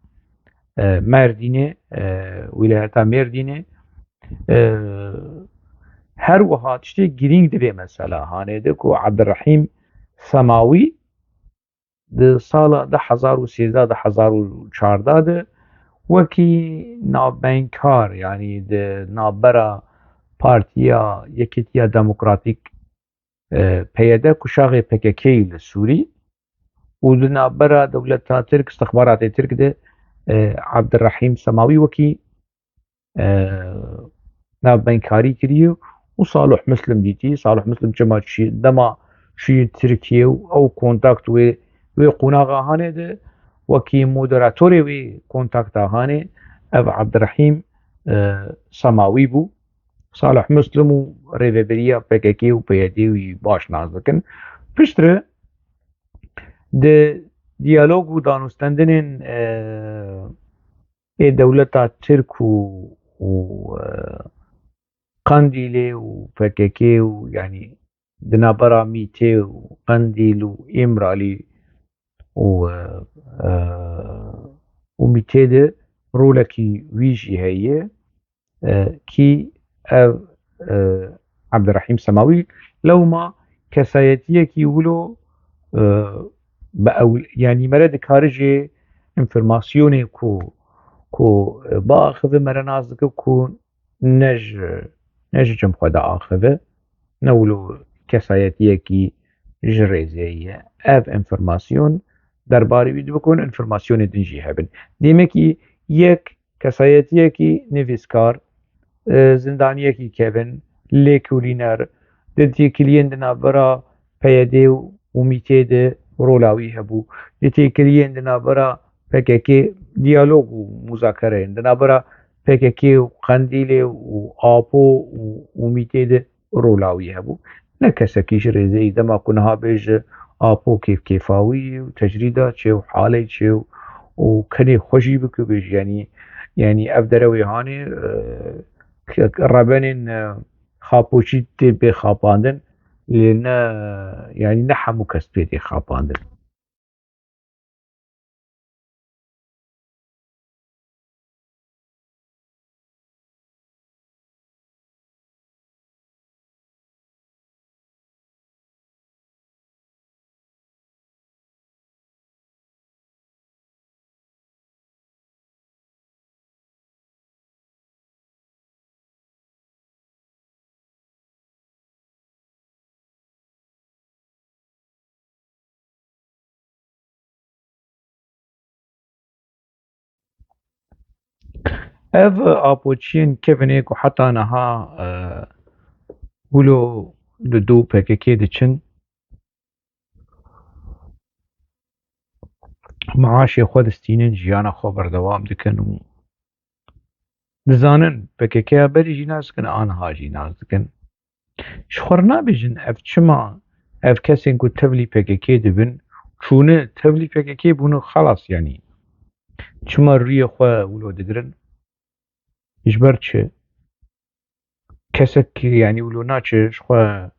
e, Mêrdînê, e, wîlayeta Mêrdînê, e, her wiha tiştê girîng di vê mesela hanê de ku Ebdurehîm Semawî di sala du hezar û sêzdeh, du hezar û çardeh de wekî navbeynkar, yanî di navbera Partiya Yekîtiya Demokratîk, e, P Y D, ku şaxê P K K yî li Sûrî û di navbera dewleta Tirk, istixbaratê Tirk de, e, Abdurrahîm Semawî wekî, e, navbeykarî kiriye û Salih Muslim dîtî. Salih Muslim çima çi-, dema çûyî Tirkiye û ew kontakt wê, wê qonaxa hanê de wekî moderatorê wê kontakta hanê ev Abdurrahîm, e, Semawî bû. Salih Muslim û rêveberiya P K K û P Y D wî baş nas dikin. Piştre di diyalog û danûstendinên, e, ê dewleta Tirk û, û, e, Qendîlê û P K K û, yanî, di navbera Mîtê û Qendîl û Îmralî û, e, e, û Mîtê de rolekî wî jî heye, e, kî ev, e, Abdurrahîm Semawî lewma kesayetiyekî wilo, e, bi ew, yanî mere dikare jê înformasyonê ku, ku, e, biaxive mere nas dike ku ne ji, ne ji cem xwe diaxive, ne wilo kesayetiyekî ji rêzê ye. Ev înformasyon derbarê wî dibikun, înformasyonê din jî hebin. Demekî yek kesayetiyekî nivîskar, e, zindaniyekî kevin, lêkolîner, di têkiliyên di navbera P Y D û Mîtê de rola wî hebû. Di têkiliyên di navbera P K K diyalog û muzakereyên, di navbera P K K û Qendîlê û Apo û, û Mîtê de rola wî hebû. Ne kesekî ji rêzeyî dema ku niha bêje Apo kêfkêfa wî û tecrîda çê û halê çê û, û kenê xwe jî bike bêje, yanî, yanî ev derewê hanê, e, ke-, rebenên, e, xapoçî tê bê xapandin, lê ne, yanî ne hemû kes pê tê xapandin. Ev apoçiyên kevinê ku heta niha, e, wilo li dû P K K diçin, maaşê xwe distînin, jiyana xwe berdewam dikin û dizanin P K K ya berî jî nas dikin, aniha jî nas dikin. Ji xwe re nabêjin ev çima, ev kesên ku tevlî P K K dibin, çûne tevlî P K K bûne xelas, yanî çima rûyê xwe wilo digirin? Ji ber çi? Kesek, yanî, wilo naçe ji xwe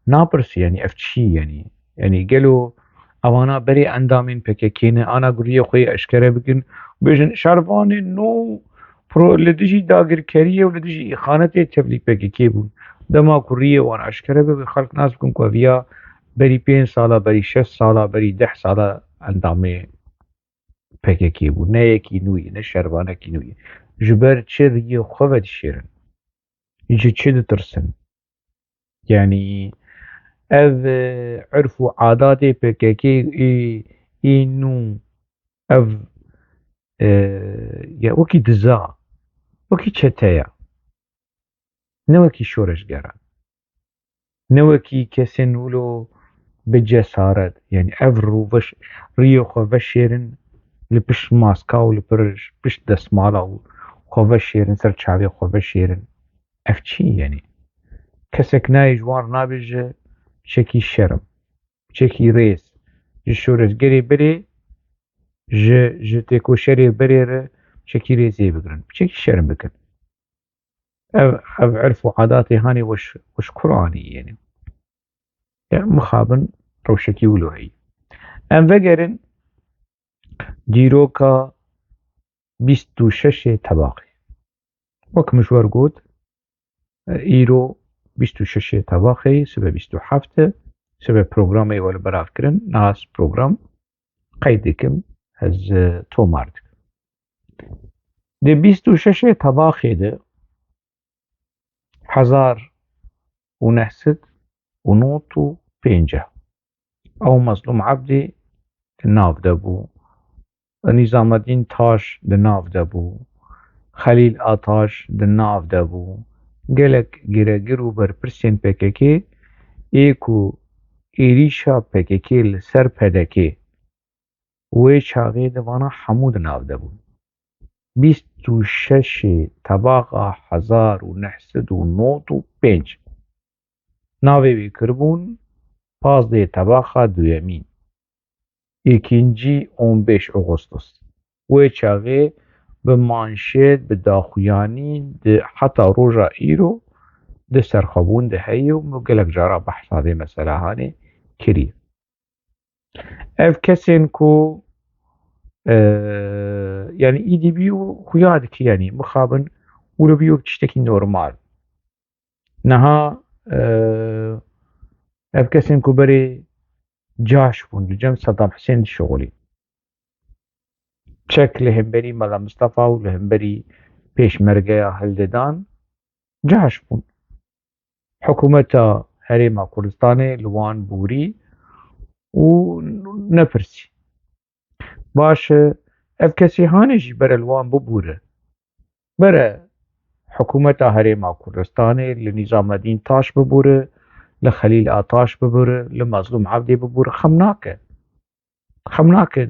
napirse, yanî, ev çi, yanî? Yanî, gelo evana berê endamên P K K ne, ana ku rûyê xwe yê eşkere bikin, bêjin, şervanên nû pro-, li dijî dagirkeriyê û li dijî îxanetê tevlî P K K bûn. Dema ku rûyê wan eşkere be, wê xelk nas bikin ku ev ya berî pênc sala, berî şeş sala, berî deh sala endamê P K K bû. Ne yekî nû ye, ne şervanekî nû ye. Ji ber çi rûyê xwe vedişêrin? Ji çi ditirsin? Yanî ev, e, irf û adatê P K K ê, ê nû, ev, e, ya wekî diza, wekî çete ya. Ne wekî şoreşgeran. Ne wekî kesên wilo bi cesaret, yanî ev rû veş-, rûyê xwe veşêrin, li pişt maska û li pir-, pişt destmala û xwe veşêrin, ser çavê xwe veşêrin. Ev çi, yanî? Kesek nayê ji wan re nabêje çekî şerm, çekî rêz, ji şoreşgerê berê, ji, ji têkoşerê berê re çekî rêzê bigirin, çekî şerm bikin. Ev, ev irf û adatê hanê weş, weş Kur'anî, yanî. Ya mixabin rewşekî wilo heyî. Em vegerin dîroka bîst û şeşê Tebaxê. Wek min ji we re got, îro bîst û şeşê Tebaxê, sibe bîst û heft e, sibe programê we li berav kirin, nas program qeyd dikim, ez, e, tomar dikim. Di bîst û şeşê Tebaxê de hezar û neh sed û nod û pêncî ew Mezlûm Ebdî di nav de bû. Nîzamedîn Taş di nav de bû, Xelîl Ataş di nav de bû. Gelek giregir û berpirsên P K K ê ku êrîşa P K K li ser P D K wê çaxê di vana hemû di nav de bûn. Bîst û şeş Tebaxa hezar û neh sed û nod û pênc. Navê wî kiribûn pazdeh Tebaxa duyemîn. Îkincî on beş Ağustos. Wê çaxê bi manşet, bi daxuyanî, di heta roja îro di serxwebûn de heye û min gelek cara behsa vê mesela hanê kiriye. Ev kesên ku, e, yani, îdî bî û xuya dikî, yani, mixabin û li bî wek tiştekî normal. Niha, e, ev kesên ku berê caş bûn, li cem Saddam Husên dişixulî. Çek li hemberî Mela Mistefa û li hemberî pêşmergeya hildidan caş bûn. Hikûmeta Herêma Kurdistanê li wan bûrî û nepirsî. Baş e, ev kesê hanê jî bere li wan bibûre. Bere hikûmeta Herêma Kurdistanê li Nîzamedîn Taş bibûre, li Xelîl Ataş bibûre, li Mezlûm Ebdê bibûre, xem nake. Xem nake.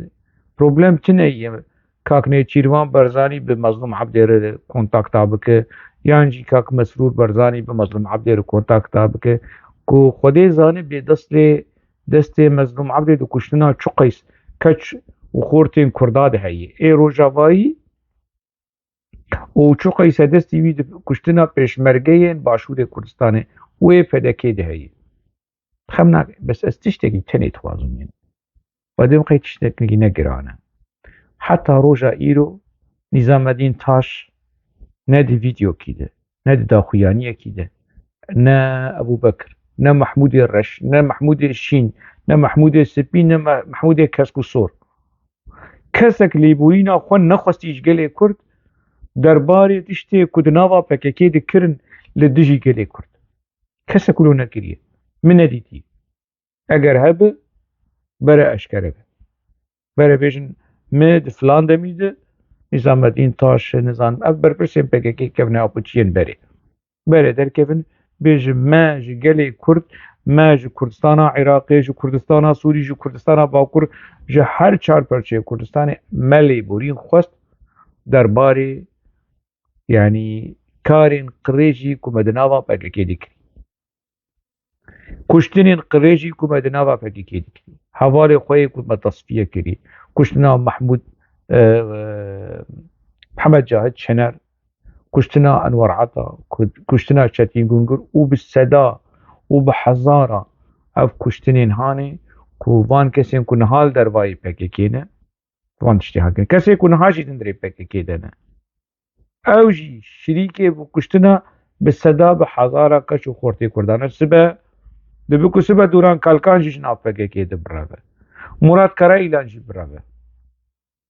Problem tune ye. Kak Nêçîrvan Barzanî bi Mezlûm Ebdê re kontakta bike, yan jî Kak Mesrûr Barzanî bi Mezlûm Ebdê re kontakta bike, ku Xwedê zane bê destê, destê Mezlûm Ebdê di kuştina çiqeys keç û xortên Kurda de heye. Ê Rojavayî û çiqeys e destê wî di kuştina pêşmergeyên Başûrê Kurdistanê û ê P D K de heye. Xem nake, bes ez tiştekî tenê dixwazim, yani. Xwedê min qey tiştekî ne giran e. Heta roja îro Nîzamedîn Taş ne di vîdeokî de, ne di daxuyaniyekî de, ne Ebû Bekir, ne Mehmûdê Reş, ne Mehmûdê Şîn, ne Mehmûdê Spî, ne Me-, Mehmûdê Kesk û Sor. Kesek lêborîna xwe nexwestî ji gelê Kurd derbarê tiştê ku di nava P K K de kirin li dijî gelê Kurd. Kesek wilo nekiriye. Min nedîtiye. Eger hebe, bere eşkere be. Bere bêjin, me di filan demî de Nîzamedîn Taş, nizanim, ev berpirsên P K K kevne apoçiyên berê. Bere derkevin, bêjin, me ji gelê Kurd, me ji Kurdistana Iraqê, ji Kurdistana Sûrî, ji Kurdistana Bakur, ji her çar perçeyê Kurdistanê me lêborîn xwest derbarê, yanî, karên qirêjî ku me di nava P K K de kirî. Kuştinên qirêjî ku me di nava P K K de kirî. Hevalê xwe yê ku me tesfiye kirî. Kuştina Mehmûd, e, e, Mihemed Cahit Şener, kuştina Enwer Ata, ku-, kuştina Çetîn Gungir û bi seda û bi hezara ev kuştinên hanê ku van kesên ku niha li dervayê P K K ne, van tiştê hakin. Kesê ku niha jî di hundirê P K K de ne. Ew jî şirîkê bi kuştina bi seda bi hezara keç û xortê Kurdan e. Sibe, dibe ku sibe Duran Kalkan jî ji nav P K K de bireve. Murat Karaîlan jî bireve.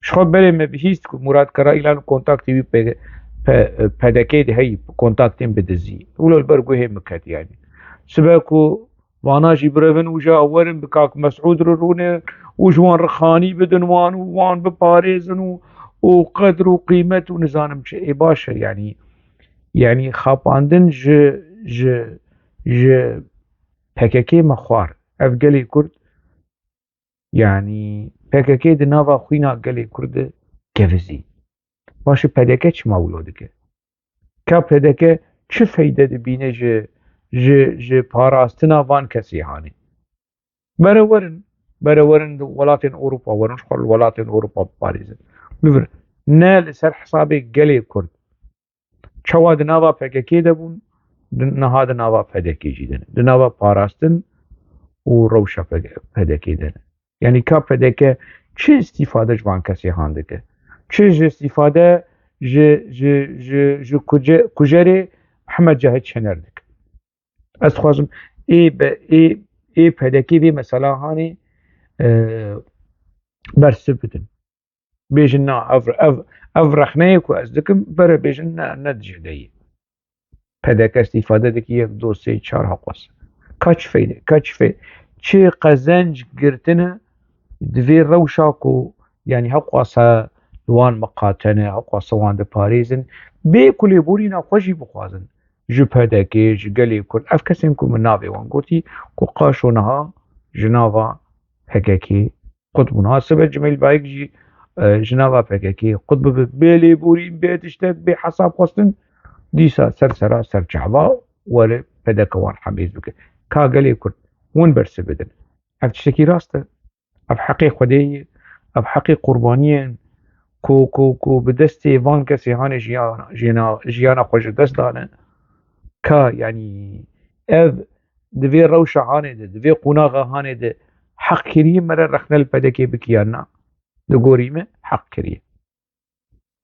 Ji xwe berê me bihîst ku Murat Karaîlan kontaktê wî P-, P-, P D K de heyî, kontaktên bi dizî. Wilo li ber guhê min ket, yanî. Sibe ku vana jî birevin û ja werin bi Kak Mesûd re rûne û ji wan re xanî bidin wan û wan biparêzin û, û qedr û qîmet û nizanim çi. Ê baş e, yanî, yanî xapandin ji, ji, ji P K K me xwar. Ev gelê Kurd, yanî P K K di nava xwîna gelê Kurd de kevizî. Baş e, P D K çima wilo dike? Ka P D K çi feyde dibîne ji, ji, ji parastina van kesê hanê? Bere werin, bere werin di welatên Ewropa werin, ji xwe li welatên Ewropa biparêzin. Bibir, ne li ser hesabê gelê Kurd. Çawa di nava P K K de bûn, di, niha di nava P D K jî de ne. Di nava parastin û rewşa P D K de ne. Yanî ka P D K çi îstîfade ji van kesê han dike? Çi ji îstîfade ji, ji, ji, ji kuce-, kujerê Mihemed Cahit Şener dike? Ez dixwazim ê be-, ê, ê P D K vê mesela hanê, e, bersiv bidin. Bêjin, na, ev, ev, ev rexneyê ku ez dikim, bere bêjin, ne, ne dijî de ye. P D K îstîfade dike, yek, do, sê, çar, heqwes. Ka çi feyde, ka çi fey-, çi qezenc girtine di vê rewşa ku yanî hewqasa li wan miqate ne, hewqasa wan diparêzin, bê ku lêborîna xwe jî bixwazin ji P D K, ji gelê Kurd. Ev kesên ku min navê wan gotî, ku qaşo niha ji nava P K K qut bûn. Ha sibe Cemîl Bayik jî, e, ji nava P K K qut bibe, bê lêborîn, bê tiştek, bê hesab xwestin, dîsa ser sera ser çava were P D K wan hemêz bike. Ka gelê Kurd hûn bersiv bidin. Ev tiştekî rast e. Ev heqê Xwedê ye. Ev heqê qurbaniyên ku, ku, ku bi destê van kesê hanê jiyana, jiyana, jiyana xwe ji dest dane. Ka, yanî, ev di vê rewşa hanê de, di vê qonaxa hanê de heq kiriye me re rexne li P D K bike yan na? Di gorî me heq kiriye.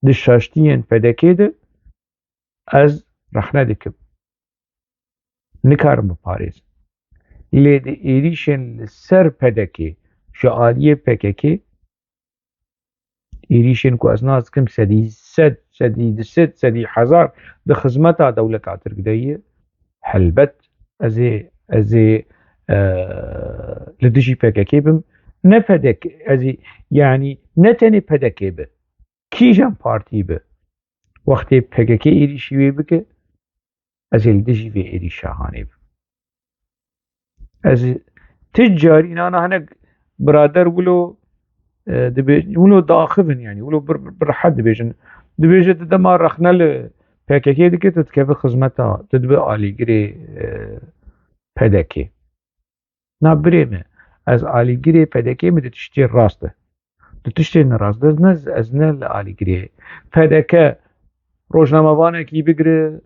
Di şaştiyên P D K de ez rexne dikim. Nikarim biparêzim. Lê di êrîşên li ser P D K ji aliyê P K K, êrîşên ku ez nas dikim sedî sed, sedî du sed, sedî hezar di xizmeta dewleta Tirk de ye, helbet ez ê, ez ê, e, li dijî P K K bim. Ne P D K, ez ê, yanî ne tenê P D K be, kîjan partî be, wextê P K K êrîşî wê bike, ez ê li dijî vê êrîşa hanê bim. Ez ê ti carî nana hinek birader wilo, e, dibe-, wilo diaxivin, yanî wilo bir, bir, bir rehet dibêjin. Dibêje tu dema rexne li P K K dike, tu dikeve xizmeta, tu dibe alîgirê, e, P D K. Na birê me, ez alîgirê P D K me di tiştê rast e. Di tiştê nerast de ne, ez ne li alîgirê P D K rojnamevanekî bigire,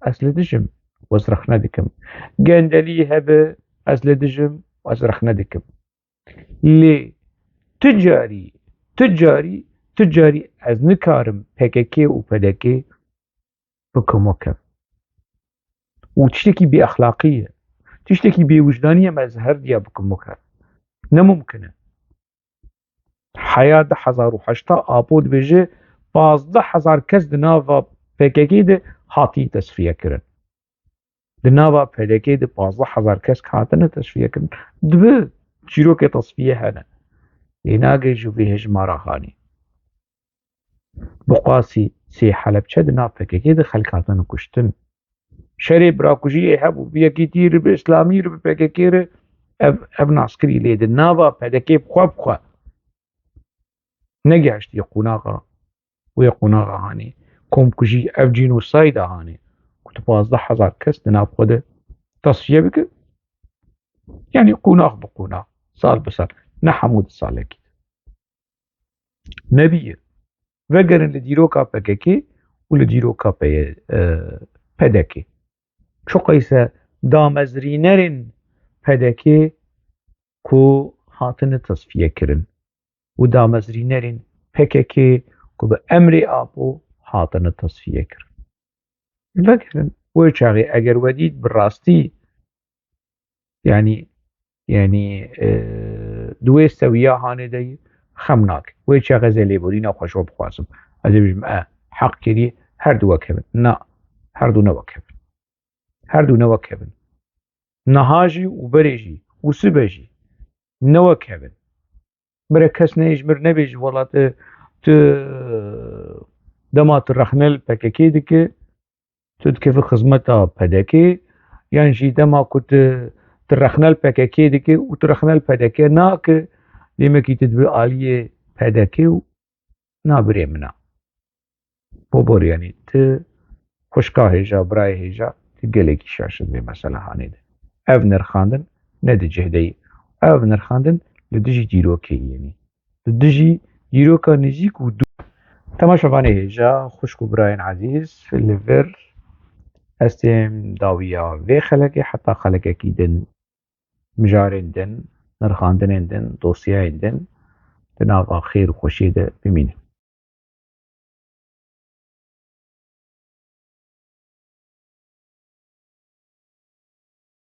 ez li dijim, ez rexne dikim. Gendelî hebe, ez li dijim, ez rexne dikim. Lê tu carî, tu carî, tu carî ez nikarim P K K û P D K bikim weke. Û tiştekî bêexlaqî ye. Tiştekî bêwijdanî ye, me ez her diya bikim weke. Ne mumkin e. Heya du hezar û heşta Apo dibêje, pazdeh hezar kes di nava P K K de hatî tesfiye kirin. Di nava P D K de pazdeh hezar kes hatine tesfiye kirin. Dibe çîrokê tesfiye hene. Lê nagê ji vê hejmara hanî. Bi qasî sê Helebçe di nav P K K de xelk hatine kuştin. Şerê birakujiyê hebû, bi yekîtî re, bi îslamî re, bi P K K re, ev, ev naskirî lê di nava P D K bi xwe bi xwe negihiştiye qonaxa, wê qonaxa hanê. Komkujî, ev cînosayda hanê. Ku tu pazdeh hezar kes di nav xwe de tesfiye bike. Yanî qonax bi qonax, sal bi sal. Ne hemû di salekî de. Nebî ye. Vegerin li dîroka P K K û li dîroka P-, e, P D K. Çiqas e damezrînerên P D K ku hatine tesfiye kirin û damezrînerên P K K ku bi emrê Apo hatine tesfiye kirin. Vegerin wê çaxê eger we dît bi rastî, yanî, yanî, e, di wê sewiya hanê de yî xem nake. Wê çaxê ez ê lêborîna xwe ji we bixwazim. Ez ê bêjim, e, heq kirî her du wek hebin. Na, her du ne wek hebin. Her du ne wek hebin. Niha jî û berê jî û sibe jî ne wek hebin. Bire kes neyê ji mir nebêje, wela tu, tu dema tu rexne li P K K dike, tu dikeve xizmeta P D K, yan jî dema ku tu, tu rexne li P K K dike û tu rexne li P D K nake, demekî tu dibe aliyê P D K û na birê min a. Bobor, yanî tu xwişka hêja, birayê hêja, tu gelekî şaş dibê mesela hanê de. Ev nirxandin ne di cih de yî. Ev nirxandin li dijî dîrokê yî, yanî li dijî dîroka nêzîk û dûr. Temaşevanê hêja, xwişk û birayên ezîz, li vir ez têm dawiya vê xelekê heta xelekekî din mijarên din, nirxandinên din, dosyayên din di nava xêr û xweşiyê de bimînin.